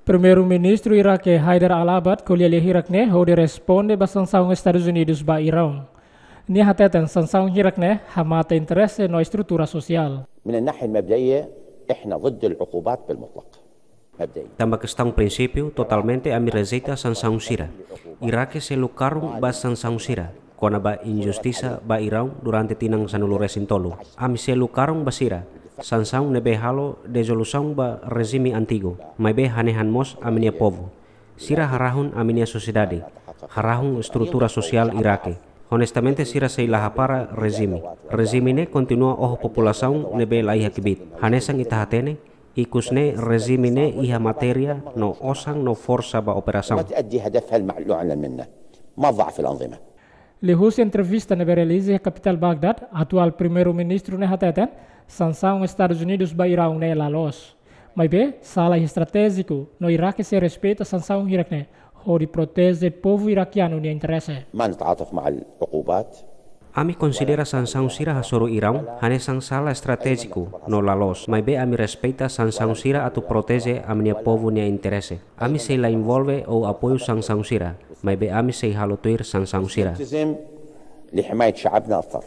Primeiru-Ministru Iraque Haider al-Abad ko'alia lia hirak-ne'e hodi responde ba sansaun Estadus Unidus ba Iraun. Nia hateten sansaun hirak-ne'e hamate interese no estrutura sosiál. من الناحية المبدئية، إحنا ضد العقوبات بالمطلق. مبدئيا. Tanba kestaun prinsípiu, totalmente ami rejeita sansaun sira. Iraque sei lukarun ba sansaun sira kona-ba injustisa ba Iraun durante tinan sanulu-resin-tolu. Ami sei lukarun ba sira sansaun ne'ebé halo dezolusaun ba rejime antigu, maibé hanehan mós ami-nia povu. Sira harahun ami-nia sosiedade, harahun estrutura sosiál Iraque. Honestamente, sira sei la hapara rejime. Rejime ne'e kontinua oho populasaun ne'ebé la iha kbiit. Hanesan ita hatene, ikus ne'e rejime ne'e iha matéria no osan no forsa ba operasaun. ما تؤدي هدفها المعلوم منه. ما تضعف الأنظمة. Liuhusi entrevista ne'ebé realiza iha kapitál Bagdad, atuál Primeiru-Ministru ne'e hateten sansaun Estadus Unidus ba Iraun ne'e la loos. Maibé, sala estratéjiku, no Iraque sei respeita sansaun hirak-ne'e hodi proteje povu irakianu nia interese. ما نتعاطف مع العقوبات. Ami konsidera sansaun sira hasoru Iraun hanesan sala estratéjiku no la loos, maibé ami respeita sansaun sira atu proteje ami-nia povu nia interese. Ami sei la envolve ou apoiu sansaun sira, maibé ami sei halo tuir sansaun sira. نلتزم لحماية شعبنا أكثر.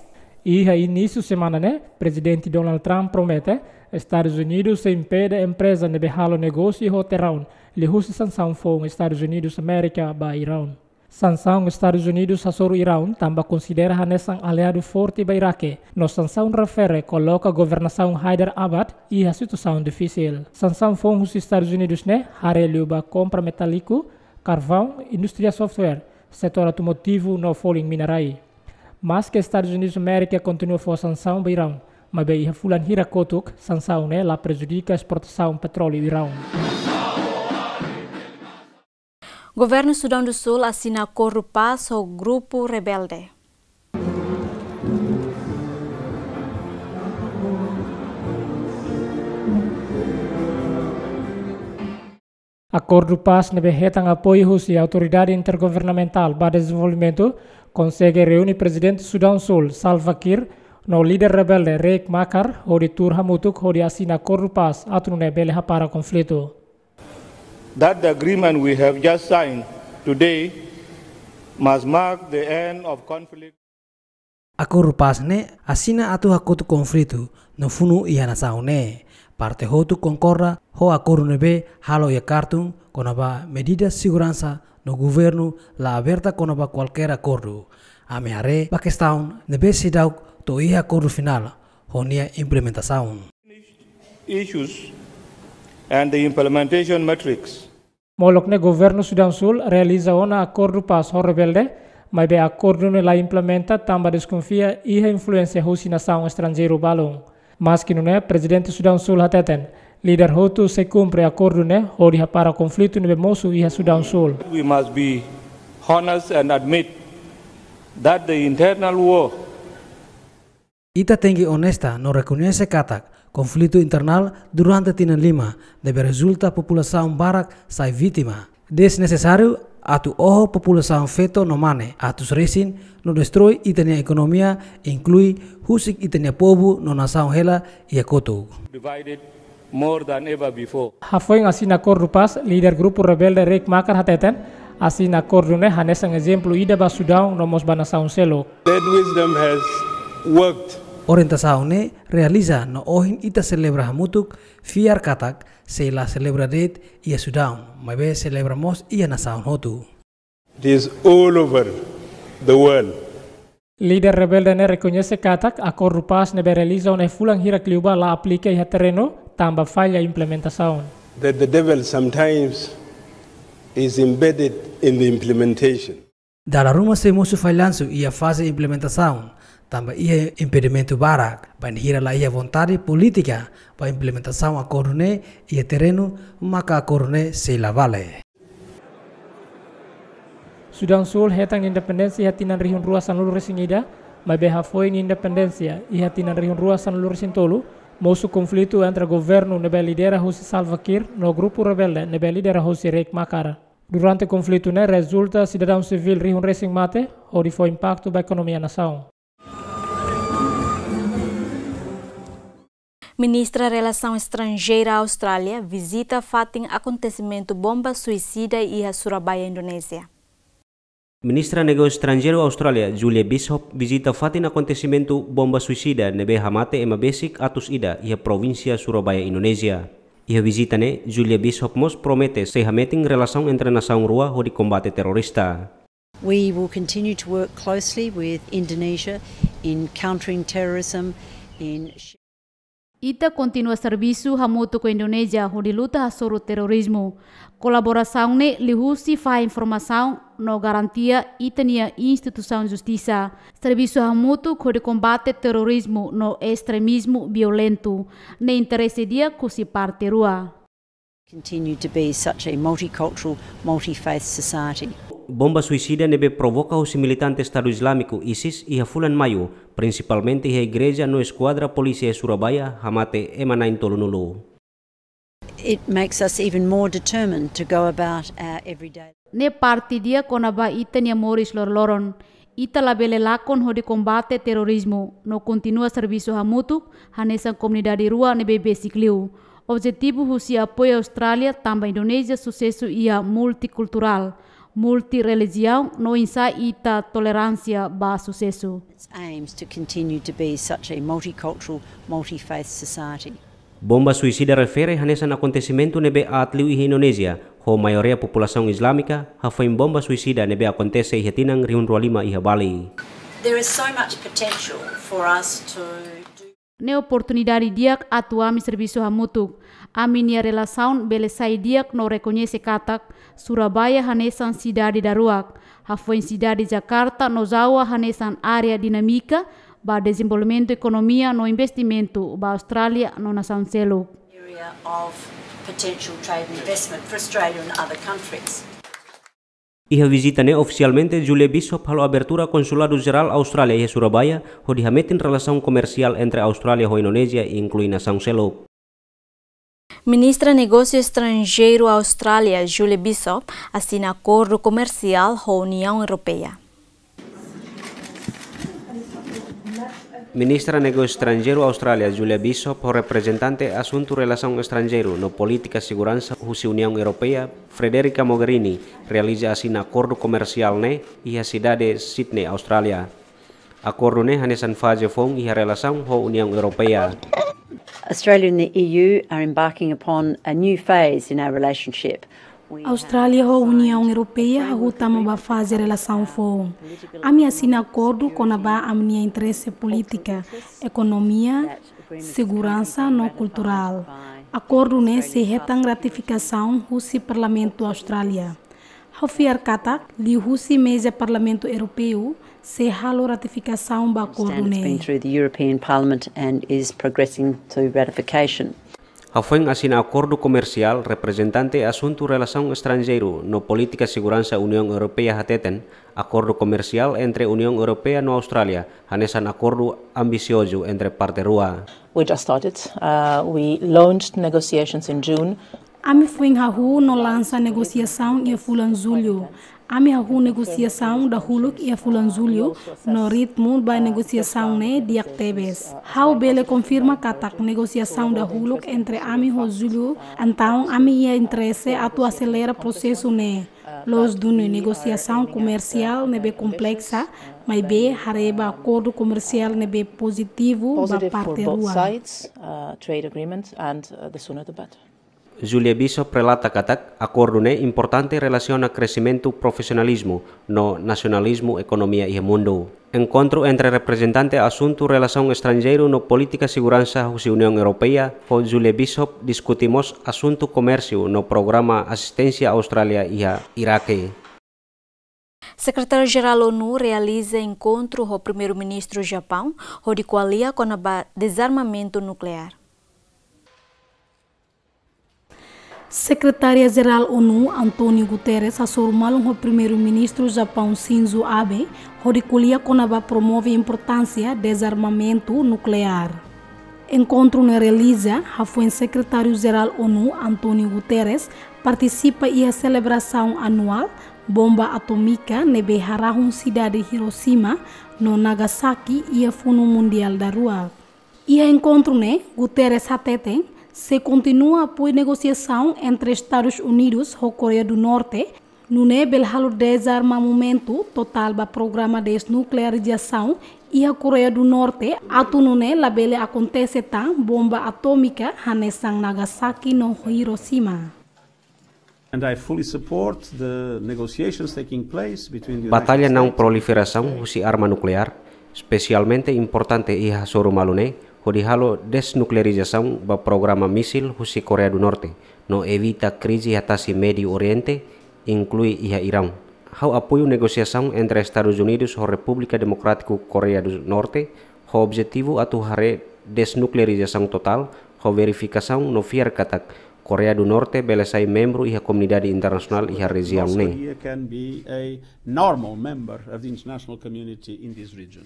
Iha inísiu semana ne'e, Prezidente Donald Trump promete Estadus Unidus sei impede empreza ne'ebé halo negósiu ho Teeraun, liuhusi sansaun foun Estadus Unidus Amérika ba Iraun. Sansaun Estadus Unidus hasoru Iraun tanba konsidera hanesan aliadu forte ba Iraque, no sansaun refere koloka governasaun Haider Abad iha situasaun difisil. Sansaun foun husi Estadus Unidus ne'e haree liu ba kompra metáliku, karvaun, indústria software, setór automotivu no folin mina-rai. Maske Estadus Unidus Amérika kontinua fó sansaun ba Iraun, maibé iha fulan hirak kotuk, sansaun ne'e la prejudika esportasaun petróleu Iraun. Governu Sudaun du Sul asina akordu pás ho grupu rebelde. Akordu pás ne'ebé hetan apoiu husi Autoridade Intergovernamentál ba Dezenvolvimentu konsege reúne Prezidente Sudaun Sul, Salva Kiir, no líder rebelde Riek Machar hodi tuur hamutuk hodi asina akordu pás atu nune'e bele hapara konflitu. That the agreement we have just signed today must mark the end of conflict. Akordu pás ne'e asina atu hakotu konflitu no funu iha nasaun ne'e. Parte hotu konkorda ho akordu ne'ebé halo iha Khartoum kona-ba medida seguransa no governu la aberta kona-ba kualkér akordu. Ami haree ba kestaun ne'ebé seidauk to'o iha akordu finál ho nia implementasaun. Issues and the implementation metrics. Molok ne'e Governu Sudaun Sul realiza ona akordu pás ho rebelde, maibé akordu ne'e la implementa tanba deskonfia iha influénsia husi nasaun estranjeiru balun. Maske nune'e, Prezidente Sudaun Sul hateten, líder hotu sei kumpre akordu ne'e hodi hapara konflitu ne'ebé mosu iha Sudaun Sul. We must be honest and admit that the internal war Ita tenke onesta no rekoñese katak konflitu internál durante tinan lima ne'ebé rezulta populasaun barak sai vítima. Desnesesáriu atu oho populasaun feto no mane atus resin no destroi ita-nia ekonomia, inklui husik ita-nia povu no nasaun hela iha kotuk. Divided more than ever before. Hafoin asina akordu pás, líder grupu rebelde Riek Machar hateten, asina akordu ne'e hanesan ezemplu ida ba Sudaun no mós ba nasaun seluk. That wisdom has worked. Orientasaun ne'e realiza no ohin ita selebra hamutuk, fiar katak sei la selebra de'it iha Sudaun, maibé selebra mós iha nasaun hotu. It is all over the world. Líder rebelde ne'e rekoñese katak akordu pás ne'ebé realiza ona iha fulan hirak liubá la aplika iha terrenu, tanba falla implementasaun. That the devil sometimes is embedded in the implementation. Dala ruma sei mosu fallansu iha faze implementasaun, Tanba iha impedimentu barak, bainhira la iha vontade polítika ba implementasaun akordu ne'e iha terrenu, maka akordu ne'e sei la vale. Sudán Súl hetan independénsia iha tinan rihun rua sanulu-resin-ida, maibé hafoin independénsia iha tinan rihun rua sanulu-resin-tolu, mosu konflitu entre governu ne'ebé lidera husi Salva Kiir no grupu rebelde ne'ebé lidera husi Riek Machar. Durante konflitu ne'e rezulta sidadaun sivíl rihun resin mate, hodi fó impaktu ba ekonomia nasaun. Ministra Relasaun Estranjeira Austrália vizita fatin akontesimentu bomba suisida iha Surabaya, Indonézia. Ministra Negósiu Estranjeiru Austrália, Julie Bishop, vizita fatin akontesimentu bomba suisida ne'ebé hamate ema besik atus ida iha provínsia Surabaya, Indonézia. Iha vizita ne'e, Julie Bishop mós promete sei hametin relasaun entre nasaun rua hodi kombate terrorista. We will continue to work closely with Indonesia in countering terrorism, in Ita kontinua servisu hamutuk ho Indonézia hodi luta hasoru terrorizmu. Kolaborasaun ne'e liuhusi fahe informasaun no garantia ita-nia instituisaun justisa. Servisu hamutuk hodi kombate terrorizmu no estremizmu violentu ne'e interese di'ak husi parte rua. Continue to be such a multicultural, multi-faith society. Bomba suisida ne'ebé provoka husi militante Estadu Izlámiku, ISIS, iha fulan Maiu, prinsipalmente iha igreja no eskuadra polísia Surabaya, hamate ema na'in-tolunulu. It makes us even more determined to go about our everyday. Ne'e parte di'ak kona-ba ita-nia moris loroloron. Ita labele lakon hodi kombate terrorizmu no kontinua servisu hamutuk hanesan komunidade rua ne'ebé besik liu. Objetivu husi apoiu Austrália tanba Indonézia susesu iha multikulturál, multirelijiaun no oinsá ita toleránsia ba susesu. It aims to continue to be such a multicultural, multi-faith society. Bomba suisida refere hanesan akontesimentu ne'ebé aat liu iha Indonézia, ho maioria populasaun Izlámika, hafoin bomba suisida ne'ebé akontese iha tinan rihun rua lima iha Bali. There is so much potential for us to do. Ne'e oportunidade di'ak atu ami servisu hamutuk. Ami-nia relasaun bele sai di'ak no rekoñese katak Surabaya hanesan sidade daruak, hafoin sidade Jakarta no Jawa hanesan área dinámika ba dezenvolvimentu ekonomia no investimentu ba Austrália no nasaun seluk. Area of potential trade and investment for Australia and other countries. Iha vizita ne'e ofisialmente Julie Bishop halo abertura Konsuladu Jerál Austrália iha Surabaya, hodi hametin relasaun komersiál entre Austrália ho Indonézia, inklui nasaun seluk. Ministra Negósiu Estranjeiru Austrália, Julie Bishop, asina akordu komersiál ho Uniaun Europeia. Ministra Negósiu Estranjeiru Austrália, Julie Bishop, ho reprezentante asuntu relasaun estranjeiru no polítika seguransa husi Uniaun Europeia, Federica Mogherini, realiza asina akordu komersiál ne'e iha sidade Sydney, Austrália. Akordu ne'e hanesan faze foun iha relasaun ho Uniaun Europeia. Australia and the E U are embarking upon a new phase in our relationship. Austrália ho Uniaun Europeia hahú tama ba faze relasaun foun. Ami asina akordu kona-ba ami-nia interese polítika, ekonomia, seguransa no kulturál. Akordu ne'e sei hetan ratifikasaun husi Parlamentu Austrália. Ha'u fiar katak, liuhusi meza Parlamentu Europeu, sei halo ratifikasaun ba akordu ne'e. It's been through the European Parliament and is progressing to ratification. Hafoin asina akordu komersiál, reprezentante asuntu relasaun estranjeiru no polítika seguransa Uniaun Europeia hateten, akordu komersiál entre Uniaun Europeia no Austrália hanesan akordu ambisiozu entre parte rua. We just started. Uh, we launched negotiations in June. Ami foin hahú no lansa negosiasaun iha fulan Jullu. Ami hahú negosiasaun dahuluk iha fulan Jullu, no ritmu ba negosiasaun ne'e di'ak tebes. Ha'u bele konfirma katak negosiasaun dahuluk entre ami ho Jullu, entaun ami iha interese atu aselera prosesu ne'e. Loos duni negosiasaun komersiál ne'ebé kompleksa, maibé haree ba akordu komersiál ne'ebé pozitivu ba parte rua. Positive for both sides, uh, trade agreement, and, uh, the sooner the better. Julie Bishop relata katak, akordu ne'e importante relasiona kreximentu profisionalizmu no nasionalizmu ekonomia iha mundu. Enkontru entre reprezentante asuntu relasaun estranjeiru no polítika seguransa husi Uniaun Europeia ho Julie Bishop diskuti mós asuntu komérsiu no programa asisténsia Austrália iha Iraque. Sekretáriu-Jerál ONU realiza enkontru ho Primeiru-Ministru Japaun, hodi ko'alia kona-ba dezarmamentu nukleár. Sekretáriu-Jerál ONU, António Guterres, hasoru malu ho Primeiru-Ministru Japaun, Shinzo Abe, hodi ko'alia kona-ba promove importánsia dezarmamentu nukleár. Enkontru ne'e realiza hafoin Sekretáriu-Jerál ONU, António Guterres, partisipa iha selebrasaun anuál bomba atómika ne'ebé harahun sidade Hiroshima no Nagasaki iha funu mundiál daruak. Iha enkontru ne'e, Guterres hateten, sei kontinua apoiu negosiasaun entre Estadus Unidus ho Koreia du Norte, nune'e bele halo dezarmamentu totál ba programa desnuklearizasaun iha Koreia du Norte, atu nune'e labele akontese tan bomba atómika hanesan Nagasaki no Hiroshima. And I fully support the negotiations taking place between the United Batalla não States proliferasaun husi arma nukleár, espesialmente importante iha hasoru malu ne'e, hodi halo desnuklearizasaun ba programa mísil husi Koreia du Norte, no evita krize iha tasi Médiu Oriente, inklui iha Iraun. Ha'u apoiu negosiasaun entre Estadus Unidus ho Repúblika Demokrátiku Koreia du Norte, ho objetivu atu haree desnuklearizasaun totál, ho verifikasaun no fiar katak Koreia du Norte bele sai membru iha komunidade internasionál iha rejiaun ne'e. North Korea can be a normal member of the international community in this region.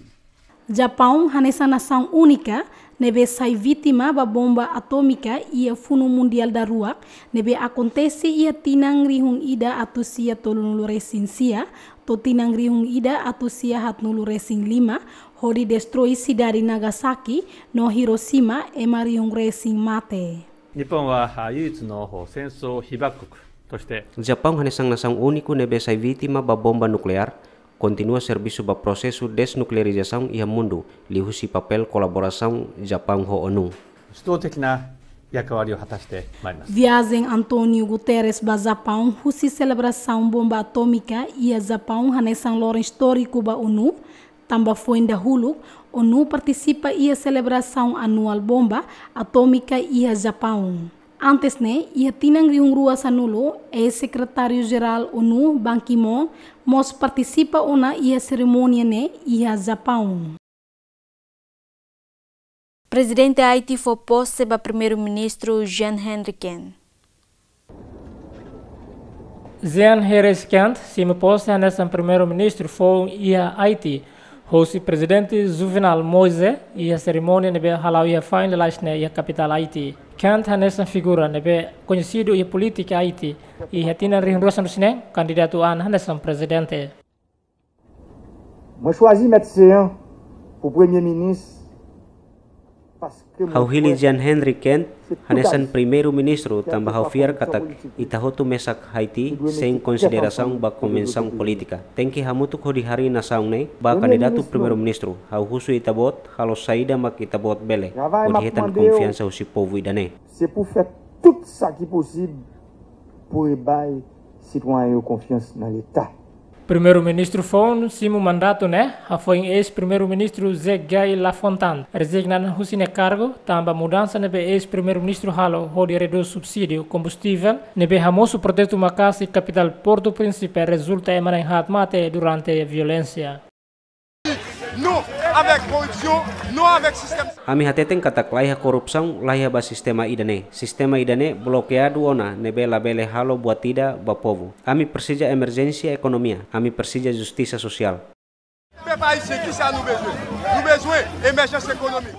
Japaun hanesan nasaun únika ne'ebé sai vítima ba bomba atómika iha funu mundiál daruak, ne'ebé akontese iha tinan rihun ida atus sia tolunulu resin sia to'o tinan rihun ida atus sia haatnulu resin lima, hodi destroi sidade Nagasaki no Hiroshima, ema rihun resin mate. 日本は、あ、唯一の、ほう、戦争被爆国として、 Japaun hanesan nasaun úniku ne'ebé sai vítima ba bomba nukleár, kontinua servisu ba prosesu desnuklearizasaun iha mundu, liuhusi papél kolaborasaun Japaun ho ONU. 主導的な役割を果たしてまいります。 Viajen António Guterres ba Japaun husi selebrasaun bomba atómika iha Japaun hanesan loron istóriku ba ONU, tanba foin dahuluk ONU partisipa iha selebrasaun anuál bomba atómika iha Japaun. Antes ne'e, iha tinan rihun rua sanulu, eis-sekretáriu-jerál ONU, Ban Ki-moon, mós partisipa ona iha serimónia ne'e iha Japaun. Prezidente Aiti fó pose ba Primeiru-Ministru Jean Henry Kent. Jean Henry Kent simu pose hanesan Primeiru-Ministru foun iha Aiti, hosi Prezidente Juvenal Moïse, iha serimónia ne'ebé hala'o iha fatin lalais ne'e iha kapitál Aiti. Kent hanesan figura ne'ebé koñesidu iha polítika Aiti, iha tinan rihun rua sanulu-resin-neen kandidatu an hanesan prezidente. Mwen chwazi mèt Jean pou premye minis paske mwen... Ha'u hili kwè Jean Henry Kent hanesan Primeiru-Ministru tanba ha'u fiar katak ita hotu mesak Aiti sein konsiderasaun ba konvensaun polítika. Tenke hamutuk hodi harii nasaun ne'e ba kandidatu Primeiru-Ministru. Ha'u husu ita-boot halo saida mak ita-boot bele hodi hetan konfiansa husi povu ida-ne'e. Se pou fè tout sa ki posib pou rebai sitwayen yo konfians nan Leta. Primeiru-Ministru foun simu mandatu ne'e hafoin eis-Primeiru-Ministru José Guy Lafontant rezigna husi nia kargu tanba mudansa ne'ebé eis-Primeiru-Ministru halo hodi redús subsídiu kombustível ne'ebé hamosu protestu maka'as iha kapitál Porto Príncipe, rezulta ema na'in haat mate durante violénsia. Non avec corruption, non avec système. Ami hateten katak laiha korrupsaun, laiha ba sistema ida-ne'e. Sistema ida-ne'e blokeadu ona ne'ebé labele halo buat ida ba povu. Ami presiza emerjénsia ekonomia, ami presiza justisa sosiál. Peuple haïtien, kisa nou bezwen? Nou bezwen émergence économique.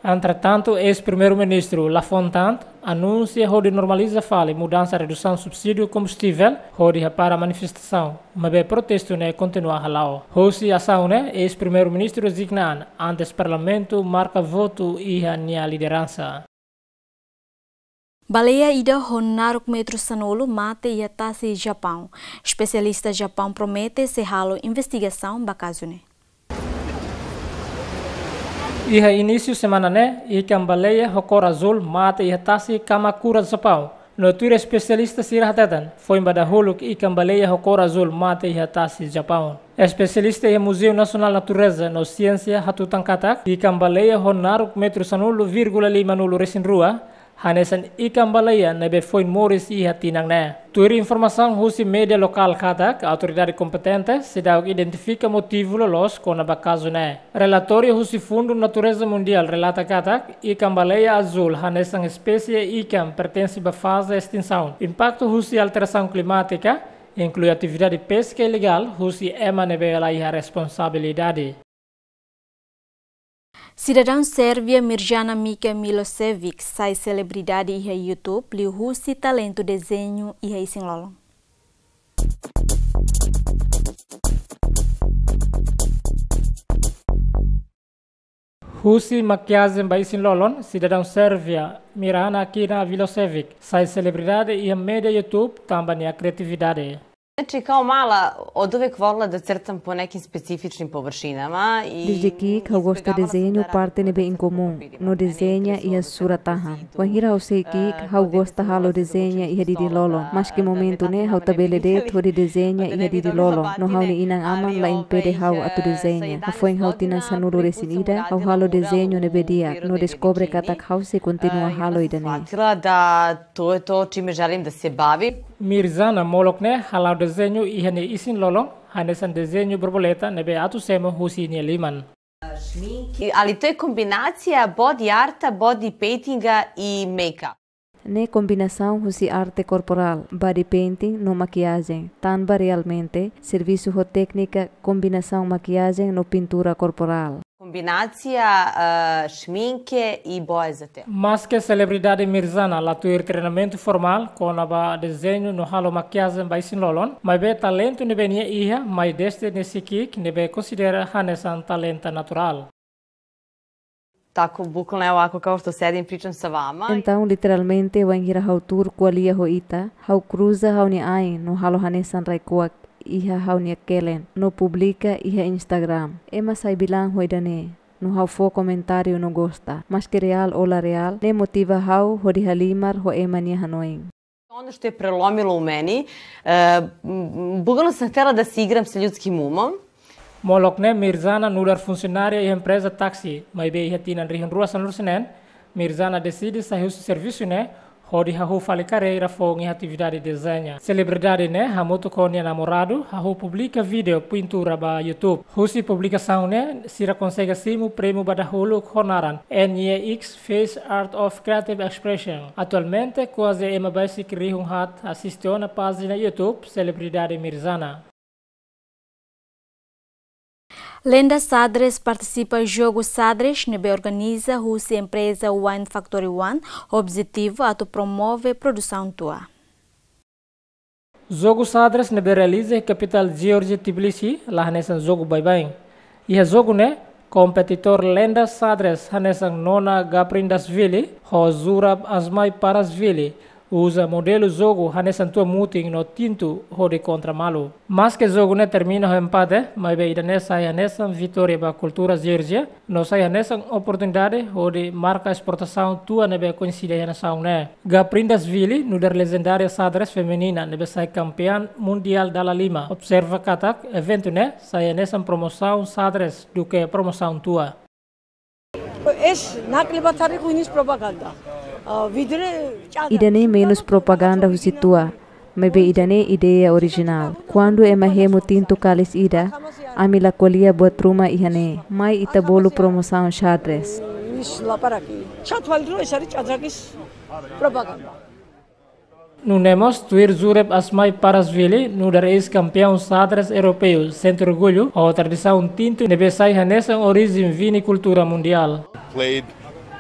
Entretantu, eis-Primeiru-Ministru Lafontant anunsia hodi normaliza fali mudansa redusaun subsídiu kombustível hodi hapara manifestasaun, maibé protestu ne'e kontinua hala'o. Hosi asaun ne'e, eis-Primeiru-Ministru rezigna an antes Parlamentu marka votu iha nia lideransa. Baleia ida ho naruk metru sanulu mate iha tasi Japaun. Espesialista Japaun promete sei halo investigasaun ba kazu ne'e. Iha inísiu semana ne'e, ikan baleia ho kór azúl mate iha tasi Kamakura, Japaun. No tuir espesialista sira hateten, foin ba dahuluk ikan baleia ho kór azúl mate iha tasi Japaun. Espesialista iha Muzeu Nasionál Natureza no Siénsia hatutan katak, ikan baleia ho naruk metru sanulu vírgula limanulu resin rua, hanesan ikan baleia ne'ebé foin moris iha tinan ne'e. Tuir informasaun husi média lokál katak, autoridade kompetente seidauk identifika motivu loloos kona-ba kazu ne'e. Relatóriu husi Fundu Natureza Mundiál relata katak, ikan baleia azúl hanesan espésie ikan pertense ba faze estinsaun. Impaktu husi alterasaun klimátika, inklui atividade peska ilegál husi ema ne'ebé la iha responsabilidade. Sidadaun Sérvia Mirjana Mika Milosevic sai selebridade iha YouTube liuhusi talentu dezeñu iha isin-lolon. Husi makiajen ba isin-lolon, sidadaun Sérvia Mirjana Kina Milosevic sai selebridade iha média YouTube tanba nia kriatividade. Znači, kao mala, oduvek volila da crtam po nekim specifičnim površinama i... Dezde ki'ik ha'u gosta dezeñu parte ne'ebé inkomún, no dezeña iha surat tahan. Wainhira ha'u sei ki'ik, ha'u gosta halo dezeña iha didin-lolon. Maske momentu ne'e ha'u tabele de'it hodi dezeña iha didin-lolon, no ha'u-nia inan-aman la impede ha'u atu dezeña. Hafoin ha'u tinan sanulu-resin-ida, ha'u halo dezeñu ne'ebé di'ak, no deskobre katak ha'u sei kontinua halo ida-ne'e. Shvatila da to je to čime želim da se bavim. Mirjana molok ne'e hala'o dezeñu iha nia isin-lolon, hanesan dezeñu borboleta ne'ebé atu semo husi nia liman. Šminke. Ali to je kombinacija body arta, body paintinga i make-up. Ne'e kombinasaun husi arte korporál, body painting no makiajen, tanba realmente servisu ho téknika kombinasaun makiajen no pintura korporál. Kombinacija, eh, šminke i boje za telo. Maske selebridade Mirjana la tuir treinamentu formál kona-ba dezeñu no halo makiajen ba isin-lolon, maibé talentu ne'ebé nia iha mai dezde nia sei ki'ik ne'ebé konsidera hanesan talenta naturál. Tako, bukvalno, evo ovako, kao što sedim, pričam sa vama. Entaun, literalmente, wainhira ha'u tuur ko'alia ho ita, ha'u kruza ha'u-nia ain no halo hanesan rai-kuak iha ha'u-nia kelen, no publika iha Instagram. Ema sai bilan ho ida-ne'e, no ha'u fó komentáriu no gosta. Maske reál ou la reál, ne'e motiva ha'u hodi halimar ho ema nia hanoin. Ono što je prelomilo u meni, e, m, bukvalno sam htela da se igram sa ljudskim umom. Molok ne'e Mirjana nu'udar funsionária iha empreza táksi, maibé iha tinan rihun rua sanulu-resin-neen, Mirjana deside sai husi servisu ne'e, hodi hahú fali karreira foun iha atividade dezeña. Selebridade ne'e hamutuk ho nia namoradu, hahú publika vídeo pintura ba YouTube. Husi publikasaun ne'e, sira konsege simu prémiu ba dahuluk ho naran N Y X Face Art of Creative Expression. Atualmente, kuaze ema besik rihun haat asiste ona pájina YouTube selebridade Mirjana. Lenda Xadrez partisipa jogu xadrez ne'ebé organiza husi empreza Wine Factory One, objetivu atu promove produsaun tua. Jogu xadrez ne'ebé realiza iha kapitál Geórjia, Tbilisi, la hanesan jogu baibain. Iha jogu ne'e, kompetidór lenda xadrez hanesan Nona Gaprindashvili ho Zurab Asmaiparashvili uza modelu jogu hanesan tua mutin no tintu hodi kontra malu. Maske jogu ne'e termina ho empate, maibé ida-ne'e sai hanesan vitória ba kultura Geórjia, no sai hanesan oportunidade hodi marka esportasaun tua ne'ebé koñesida iha nasaun ne'e. Gaprindashvili nu'udar lejendária xadrez feminina ne'ebé sai kampeã mundiál dala lima, observa katak eventu ne'e sai hanesan promosaun xadrez duké promosaun tua. Ida-ne'e menus propaganda husi tua, maibé ida-ne'e ideia orijinál. Kuandu ema hemu tintu kalis ida, ami la ko'alia buat ruma iha ne'e, mai ita bolu promosaun xadrez. Nune'e mós tuir Zurab Asmaiparashvili, nu'udar eis-kampeã xadrez europeu, sente orgullu ho tradisaun tintu ne'ebé sai hanesan orijen vini kultura mundiál. Played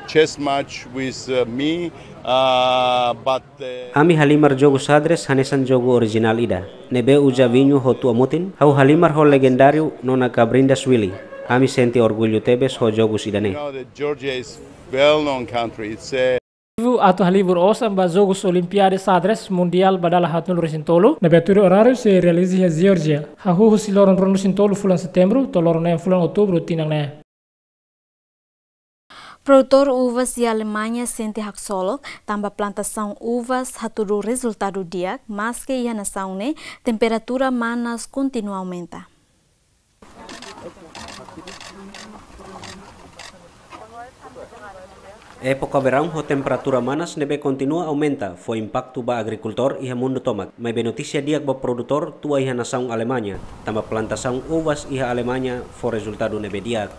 chess match with, uh, me, uh, but, uh, ami halimar jogu xadrez hanesan jogu orijinál ida, ne'ebé uza viñu ho tua mutin, ha'u halimar ho lejendáriu Nona Gaprindashvili. Ami sente orgullu tebes ho jogus ida-ne'e. You know that Georgia is well-known country. It's a Atu halibur osan ba Jogus Olimpiada Xadrez Mundiál ba dala haatnulu-resin-tolu, ne'ebé tuir oráriu sei realiza iha Geórjia, hahú husi loron ruanulu-resin-tolu fulan Setembru, to'o loron neen fulan Outubru tinan ne'e. Produtór uvas iha Alemaña sente haksolok, tanba plantasaun uvas hatudu rezultadu di'ak, maske iha nasaun ne'e temperatura manas kontinua aumenta. Époka veraun ho temperatura manas ne'ebé kontinua aumenta fó impaktu ba agrikultór iha mundu tomak. Maibé notísia di'ak ba produtór tua iha nasaun Alemaña, tanba plantasaun uvas iha Alemaña fó rezultadu ne'ebé di'ak.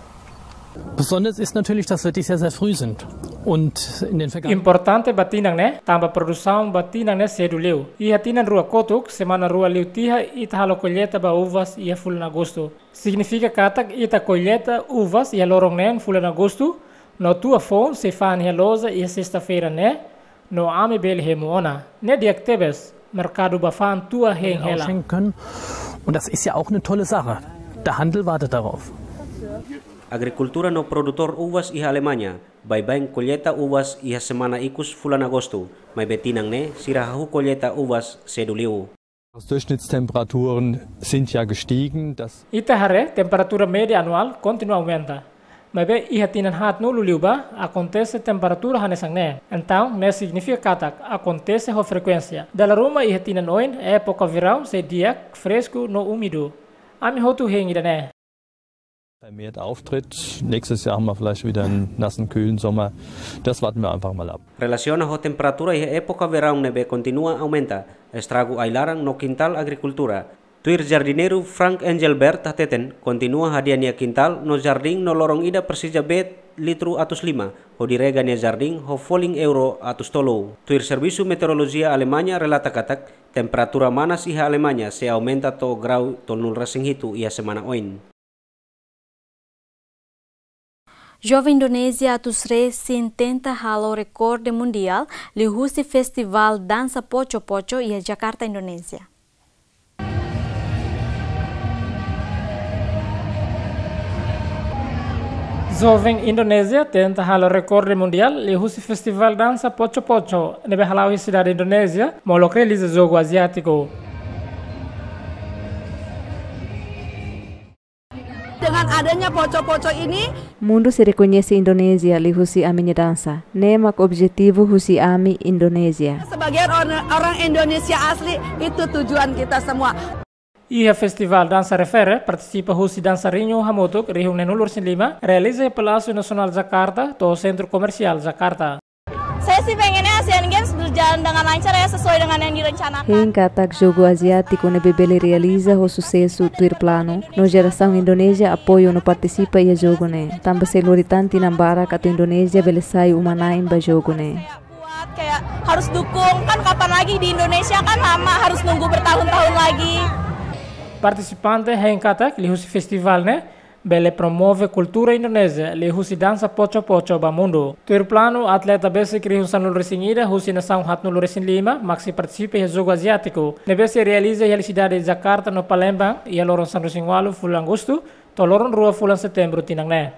Besonders ist natürlich, dass wir dies Jahr sehr früh sind. Und in den vergangenen Importante ba tinan ne'e, tanba produsaun ba tinan ne'e sedu liu. Iha tinan rua kotuk, semana rua liu tiha, ita halo kolleita ba uvas iha fulan Agostu. Signifika katak ita kolleita uvas iha loron neen fulan Agostu, no tua foun sei fa'an iha loja iha sesta-feira ne'e, no ami bele hemu ona. Ne'e di'ak tebes, merkadu ba fa'an tua hein hela. Ausschenken können. Und das ist ja auch eine tolle Sache. Der Handel wartet darauf. Agrikultura no produtór uvas iha Alemaña baibain kolleita uvas iha semana ikus fulan Agostu, maibé tinan ne'e sira hahú kolleita uvas sedu liu. Durchschnittstemperaturen sind ja gestiegen. Das Ita haree, temperatura média anuál kontinua aumenta. Maibé iha tinan haatnulu liubá, akontese temperatura hanesan ne'e. Entaun, ne'e signifika katak akontese ho frekuénsia. Dala ruma iha tinan oin, époka veraun sei di'ak, fresku no úmidu. Ami hotu hein ida-ne'e. Vermehrt auftritt. Nächstes Jahr haben wir vielleicht wieder einen nassen, kühlen Sommer. Das warten wir einfach mal ab. Relasiona ho temperatura iha époka veraun ne'ebé kontinua aumenta, estragu ai-laran no kintál agrikultura. Tuir jardineiru Frank Engelbert hateten, kontinua hadi'a nia kintál no jardín no loron ida presiza bee litru atus lima, hodi rega nia jardín ho folin euro atus tolu. Tuir Servisu Meteorolojia Alemaña relata katak, temperatura manas iha Alemaña sei aumenta to'o grau tolunulu-resin-hitu iha semana oin. Joven Indonézia atus resin tenta halo rekorde mundiál liuhusi festivál dansa poco-poco iha Jakarta, Indonézia. Joven Indonézia tenta halo rekorde mundiál liuhusi festivál dansa poco-poco ne'ebé hala'o iha sidade Indonézia, molok realiza Jogu Aziátiku. Dengan adanya poco-poco ini, mundu sei rekoñese Indonézia liuhusi ami-nia dansa. Ne'e mak objetivu husi ami Indonézia. Sebagai orang, orang Indonesia asli, itu tujuan kita semua. Iha festivál dansa refere, partisipa husi dansariñu hamutuk rihun neenulu-resin-lima, realiza iha Palásiu Nasionál Jakarta, to'o Sentru Komersiál Jakarta. Saya sih pengennya Asian Games berjalan dengan lancar ya, sesuai dengan yang direncanakan. Hein katak Jogu Aziátiku ne'ebé bele realiza ho susesu tuir planu, no jerasaun Indonézia apoiu no partisipa iha jogu ne'e. Tanba sei lori tan tinan barak atu Indonézia bele sai uma-na'in ba jogu ne'e. Kuat, kayak harus dukung, kan kapan lagi di Indonesia kan lama, harus nunggu bertahun-tahun lagi. Partisipante hein katak liuhusi festivál ne'e bele promove kultura Indonézia liuhusi dansa poco-poco ba mundu. Tuir planu, atleta besik rihun sanulu-resin-ida husi nasaun haatnulu-resin-lima mak sei partisipa iha Jogu Aziátiku ne'ebé sei realiza iha sidade Jakarta no Palembang iha loron sanulu-resin-ualu fulan Agostu to'o loron rua fulan Setembru tinan ne'e.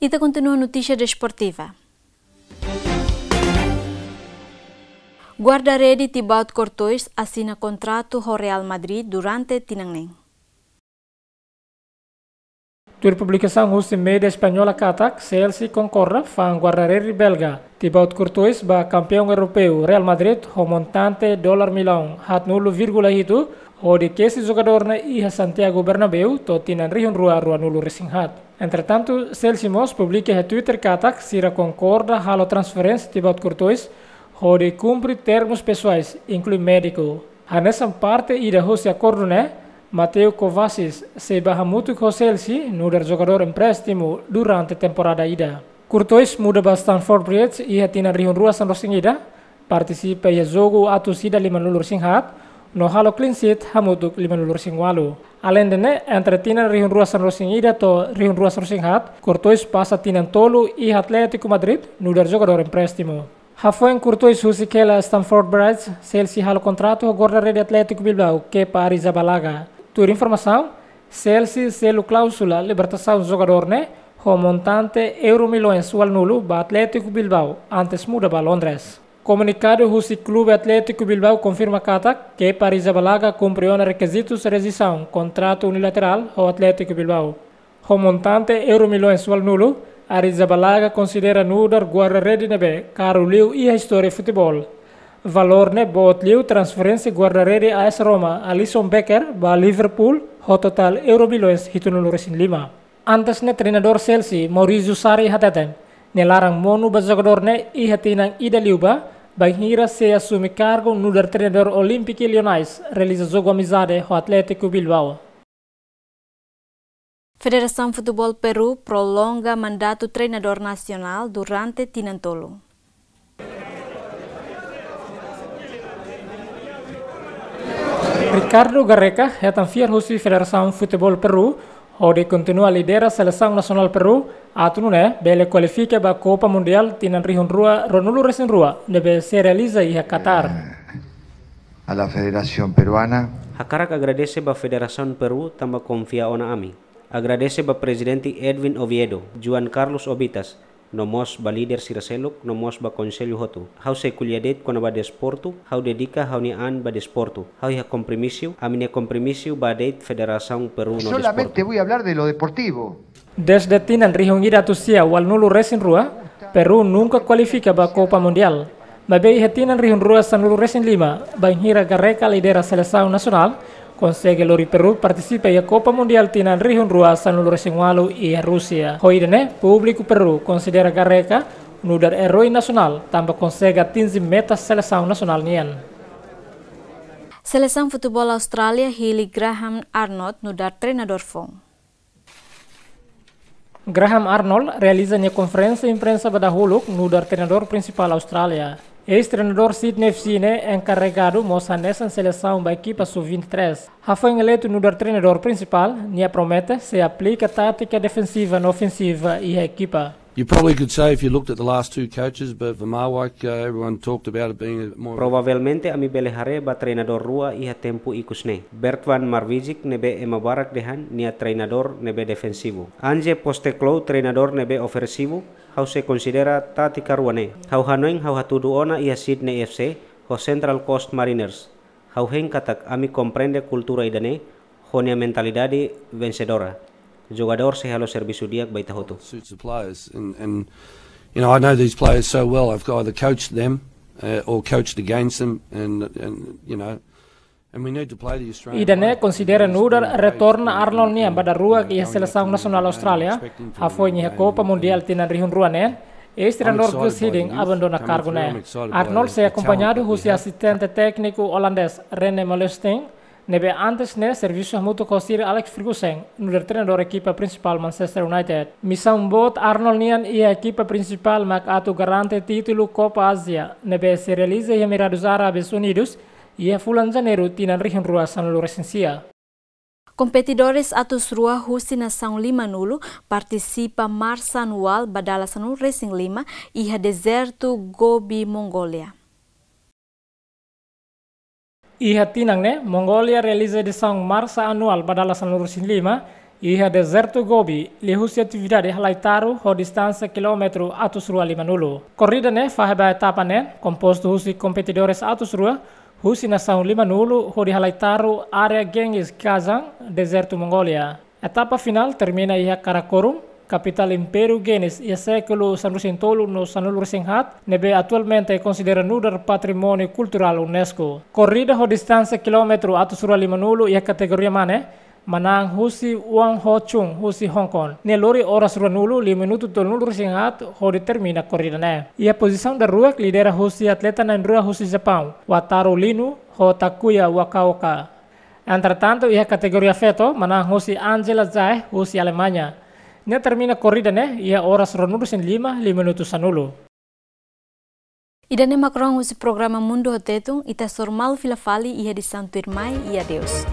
Ita kontinua notísia desportiva. Guarda-rede Thibaut Courtois asina kontratu ho Real Madrid durante tinan neen. Tuir publikasaun husi média espanhola katak, Chelsea konkorda fa'an guarda-rede belga Thibaut Courtois ba kampeaun europeu Real Madrid ho montante dolar millaun haatnulu vírgula hitu, hodi kesi jogadór ne'e iha Santiago Bernabéu to'o tinan rihun rua ruanulu-resin-haat. Entretantu, Chelsea mós publika iha Twitter katak sira konkorda halo transferénsia Thibaut Courtois hodi kumpre termus pesoais, inklui médiku. Hanesan parte ida husi akordu ne'e, Mateo Kovacic sei bá hamutuk ho Chelsea nu'udar jogadór empréstimu durante temporada ida. Courtois muda ba Stamford Bridge iha tinan rihun rua sanulu-resin-ida, partisipa iha jogu atus ida limanulu-resin-haat, no halo clean sheet hamutuk limanulu-resin-ualu. Aleinde ne'e, entre tinan rihun rua sanulu-resin-ida to'o rihun rua sanulu-resin-haat, Courtois pasa tinan tolu iha Atlético Madrid nu'udar jogadór empréstimu. Hafoin Courtois husik hela Stamford Bridge, Chelsea halo kontratu ho guarda-rede Atlético Bilbao, Kepa Arrizabalaga. Tuir informasaun, Chelsea selu kláuzula libertasaun jogadór ne'e ho montante euro millaun ualunulu ba Atlético Bilbao antes muda ba Londres. Komunikadu husi klube Atlético Bilbao konfirma katak Kepa Arrizabalaga kumpre ona rekizitus rezisaun kontratu unilaterál ho Atlético Bilbao. Ho montante euro millaun ualunulu, Arrizabalaga konsidera nu'udar guarda-rede ne'ebé karu liu iha istória futeból. Valór ne'e boot liu transferénsia guarda-rede A S Roma, Alisson Becker, ba Liverpool, ho totál euro millaun hitunulu-resin-lima. Antes ne'e treinadór Chelsea, Maurizio Sarri hateten, nia laran monu ba jogadór ne'e iha tinan ida liubá, bainhira sei asume kargu nu'udar treinadór Olympique Lyonnais realiza jogu amizade ho Atlético Bilbao. Federasaun Futeból Peru prolonga mandatu treinadór nasionál durante tinan tolu. Ricardo Gareca hetan fiar husi Federasaun Futeból Peru hodi kontinua lidera selesaun nasionál Peru atu nune'e bele kualifika ba Kopa Mundiál tinan rihun rua ruanulu resin rua ne'ebé sei realiza iha Qatar. Eh, a la Federación Peruana. Hakarak agradese ba Federasaun Peru tanba konfia ona ami. Agradese ba Prezidente Edwin Oviedo, Juan Carlos Obitas, no mós ba líder sira seluk, no mós ba konsellu hotu. Ha'u sei ko'alia de'it kona-ba desportu, ha'u dedika ha'u-nia an ba desportu. Ha'u iha kompromisu, ami-nia kompromisu ba de'it Federasaun Peru no desportu. Solamente voy a hablar de lo deportivo. Dezde tinan rihun ida atus sia ualunulu resin rua, Peru nunka kualifika ba Kopa Mundiál. Maibé iha tinan rihun rua sanulu resin lima, bainhira Gareca lidera selesaun nasionál, konsege lori Peru partisipa iha Kopa Mundiál tinan rihun rua sanulu resin ualu iha Rúsia. Ho ida-ne'e, públiku Peru konsidera Gareca nu'udar erói nasionál tanba konsege atinje meta selesaun nasionál nian. Selesaun futeból Austrália hili Graham Arnold nu'udar treinadór foun. Graham Arnold realiza nia konferénsia imprensa ba dahuluk nu'udar treinadór prinsipál Austrália. Eis-treinadór Sydney F C ne'e enkarregadu mós hanesan selesaun ba ekipa sub vinte e três. Hafoin eleitu nu'udar treinadór prinsipál, nia promete sei aplika tátika defensiva no ofensiva iha ekipa. You probably could say if you looked at the last two coaches, but Van Marwijk, uh, everyone talked about it being a more. Provavelmente ami bele haree ba treinadór rua iha tempu ikus ne'e. Bert van Marwijk ne'ebé ema barak dehan nia treinadór ne'ebé defensivu. Ange Postecoglou treinadór ne'ebé ofensivu, ha'u sei konsidera tátika rua ne'e. Ha'u hanoin ha'u hatudu ona iha Sydney F C ho Central Coast Mariners. Ha'u hein katak ami komprende kultura ida-ne'e ho nia mentalidade vensedora. Jogadór sei halo servisu di'ak ba ita hotu. Suits the players, and, and, you know, I know these players so well. I've either coached them, uh, or coached against them, and, and, you know, and we need to play the Australian way. Ida-ne'e konsidera nu'udar retorna Arnold nian ba daruak iha selesaun nasionál Austrália, hafoin iha Kopa Mundiál tinan rihun rua ne'e, eis-treinadór Guus Hiddink abandona kargu ne'e. Arnold sei akompañadu husi asistente tékniku olandés René Meulensteen, ne'ebé antes ne'e servisu hamutuk ho Sir Alex Ferguson nu'udar treinadór ekipa prinsipál Manchester United. Misaun boot Arnold nian iha ekipa prinsipál mak atu garante títulu Kopa Ázia ne'ebé sei realiza iha Emirados Árabes Unidos iha fulan Janeiru tinan rihun rua sanulu resin sia. Kompetidores atus rua husi nasaun limanulu partisipa marsa anuál ba dala sanulu resin lima iha dezertu Gobi, Mongólia. Iha tinan ne'e, Mongólia realiza edisaun marsa anuál ba dala sanulu resin lima iha dezertu Gobi, liuhusi atividade halai taru ho distánsia kilómetru atus rua limanulu. Korrida ne'e fahe ba etapa neen, kompostu husi kompetidores atus rua husi nasaun limanulu hodi halai taru área Genghis Kazan, dezertu Mongólia. Etapa finál termina iha Karakorum, kapitál Impériu Guinness iha sékulu sanulu resin tolu no sanulu resin haat, ne'ebé atualmente konsidera nu'udar patrimóniu kulturál UNESCO. Korrida ho distánsia kilómetru atus rua limanulu iha kategoria mane, manán husi Wang Ho Chung husi Hong Kong. Nia lori oras ruanulu, liu minutu tolunulu resin haat hodi termina korrida ne'e. Iha pozisaun daruak lidera husi atleta na'in-rua husi Japaun, Wataru Linu ho Takuya Wakaoka. Entretantu, iha kategoria feto, manán husi Angela Zai husi Alemaña. Nia termina korrida ne'e iha oras ruanulu resin lima, liu minutu sanulu. Ida-ne'e mak rohan husi programa Mundu ho Tetun, ita sei hasoru malu fila fali iha edisaun tuirmai, i adeus.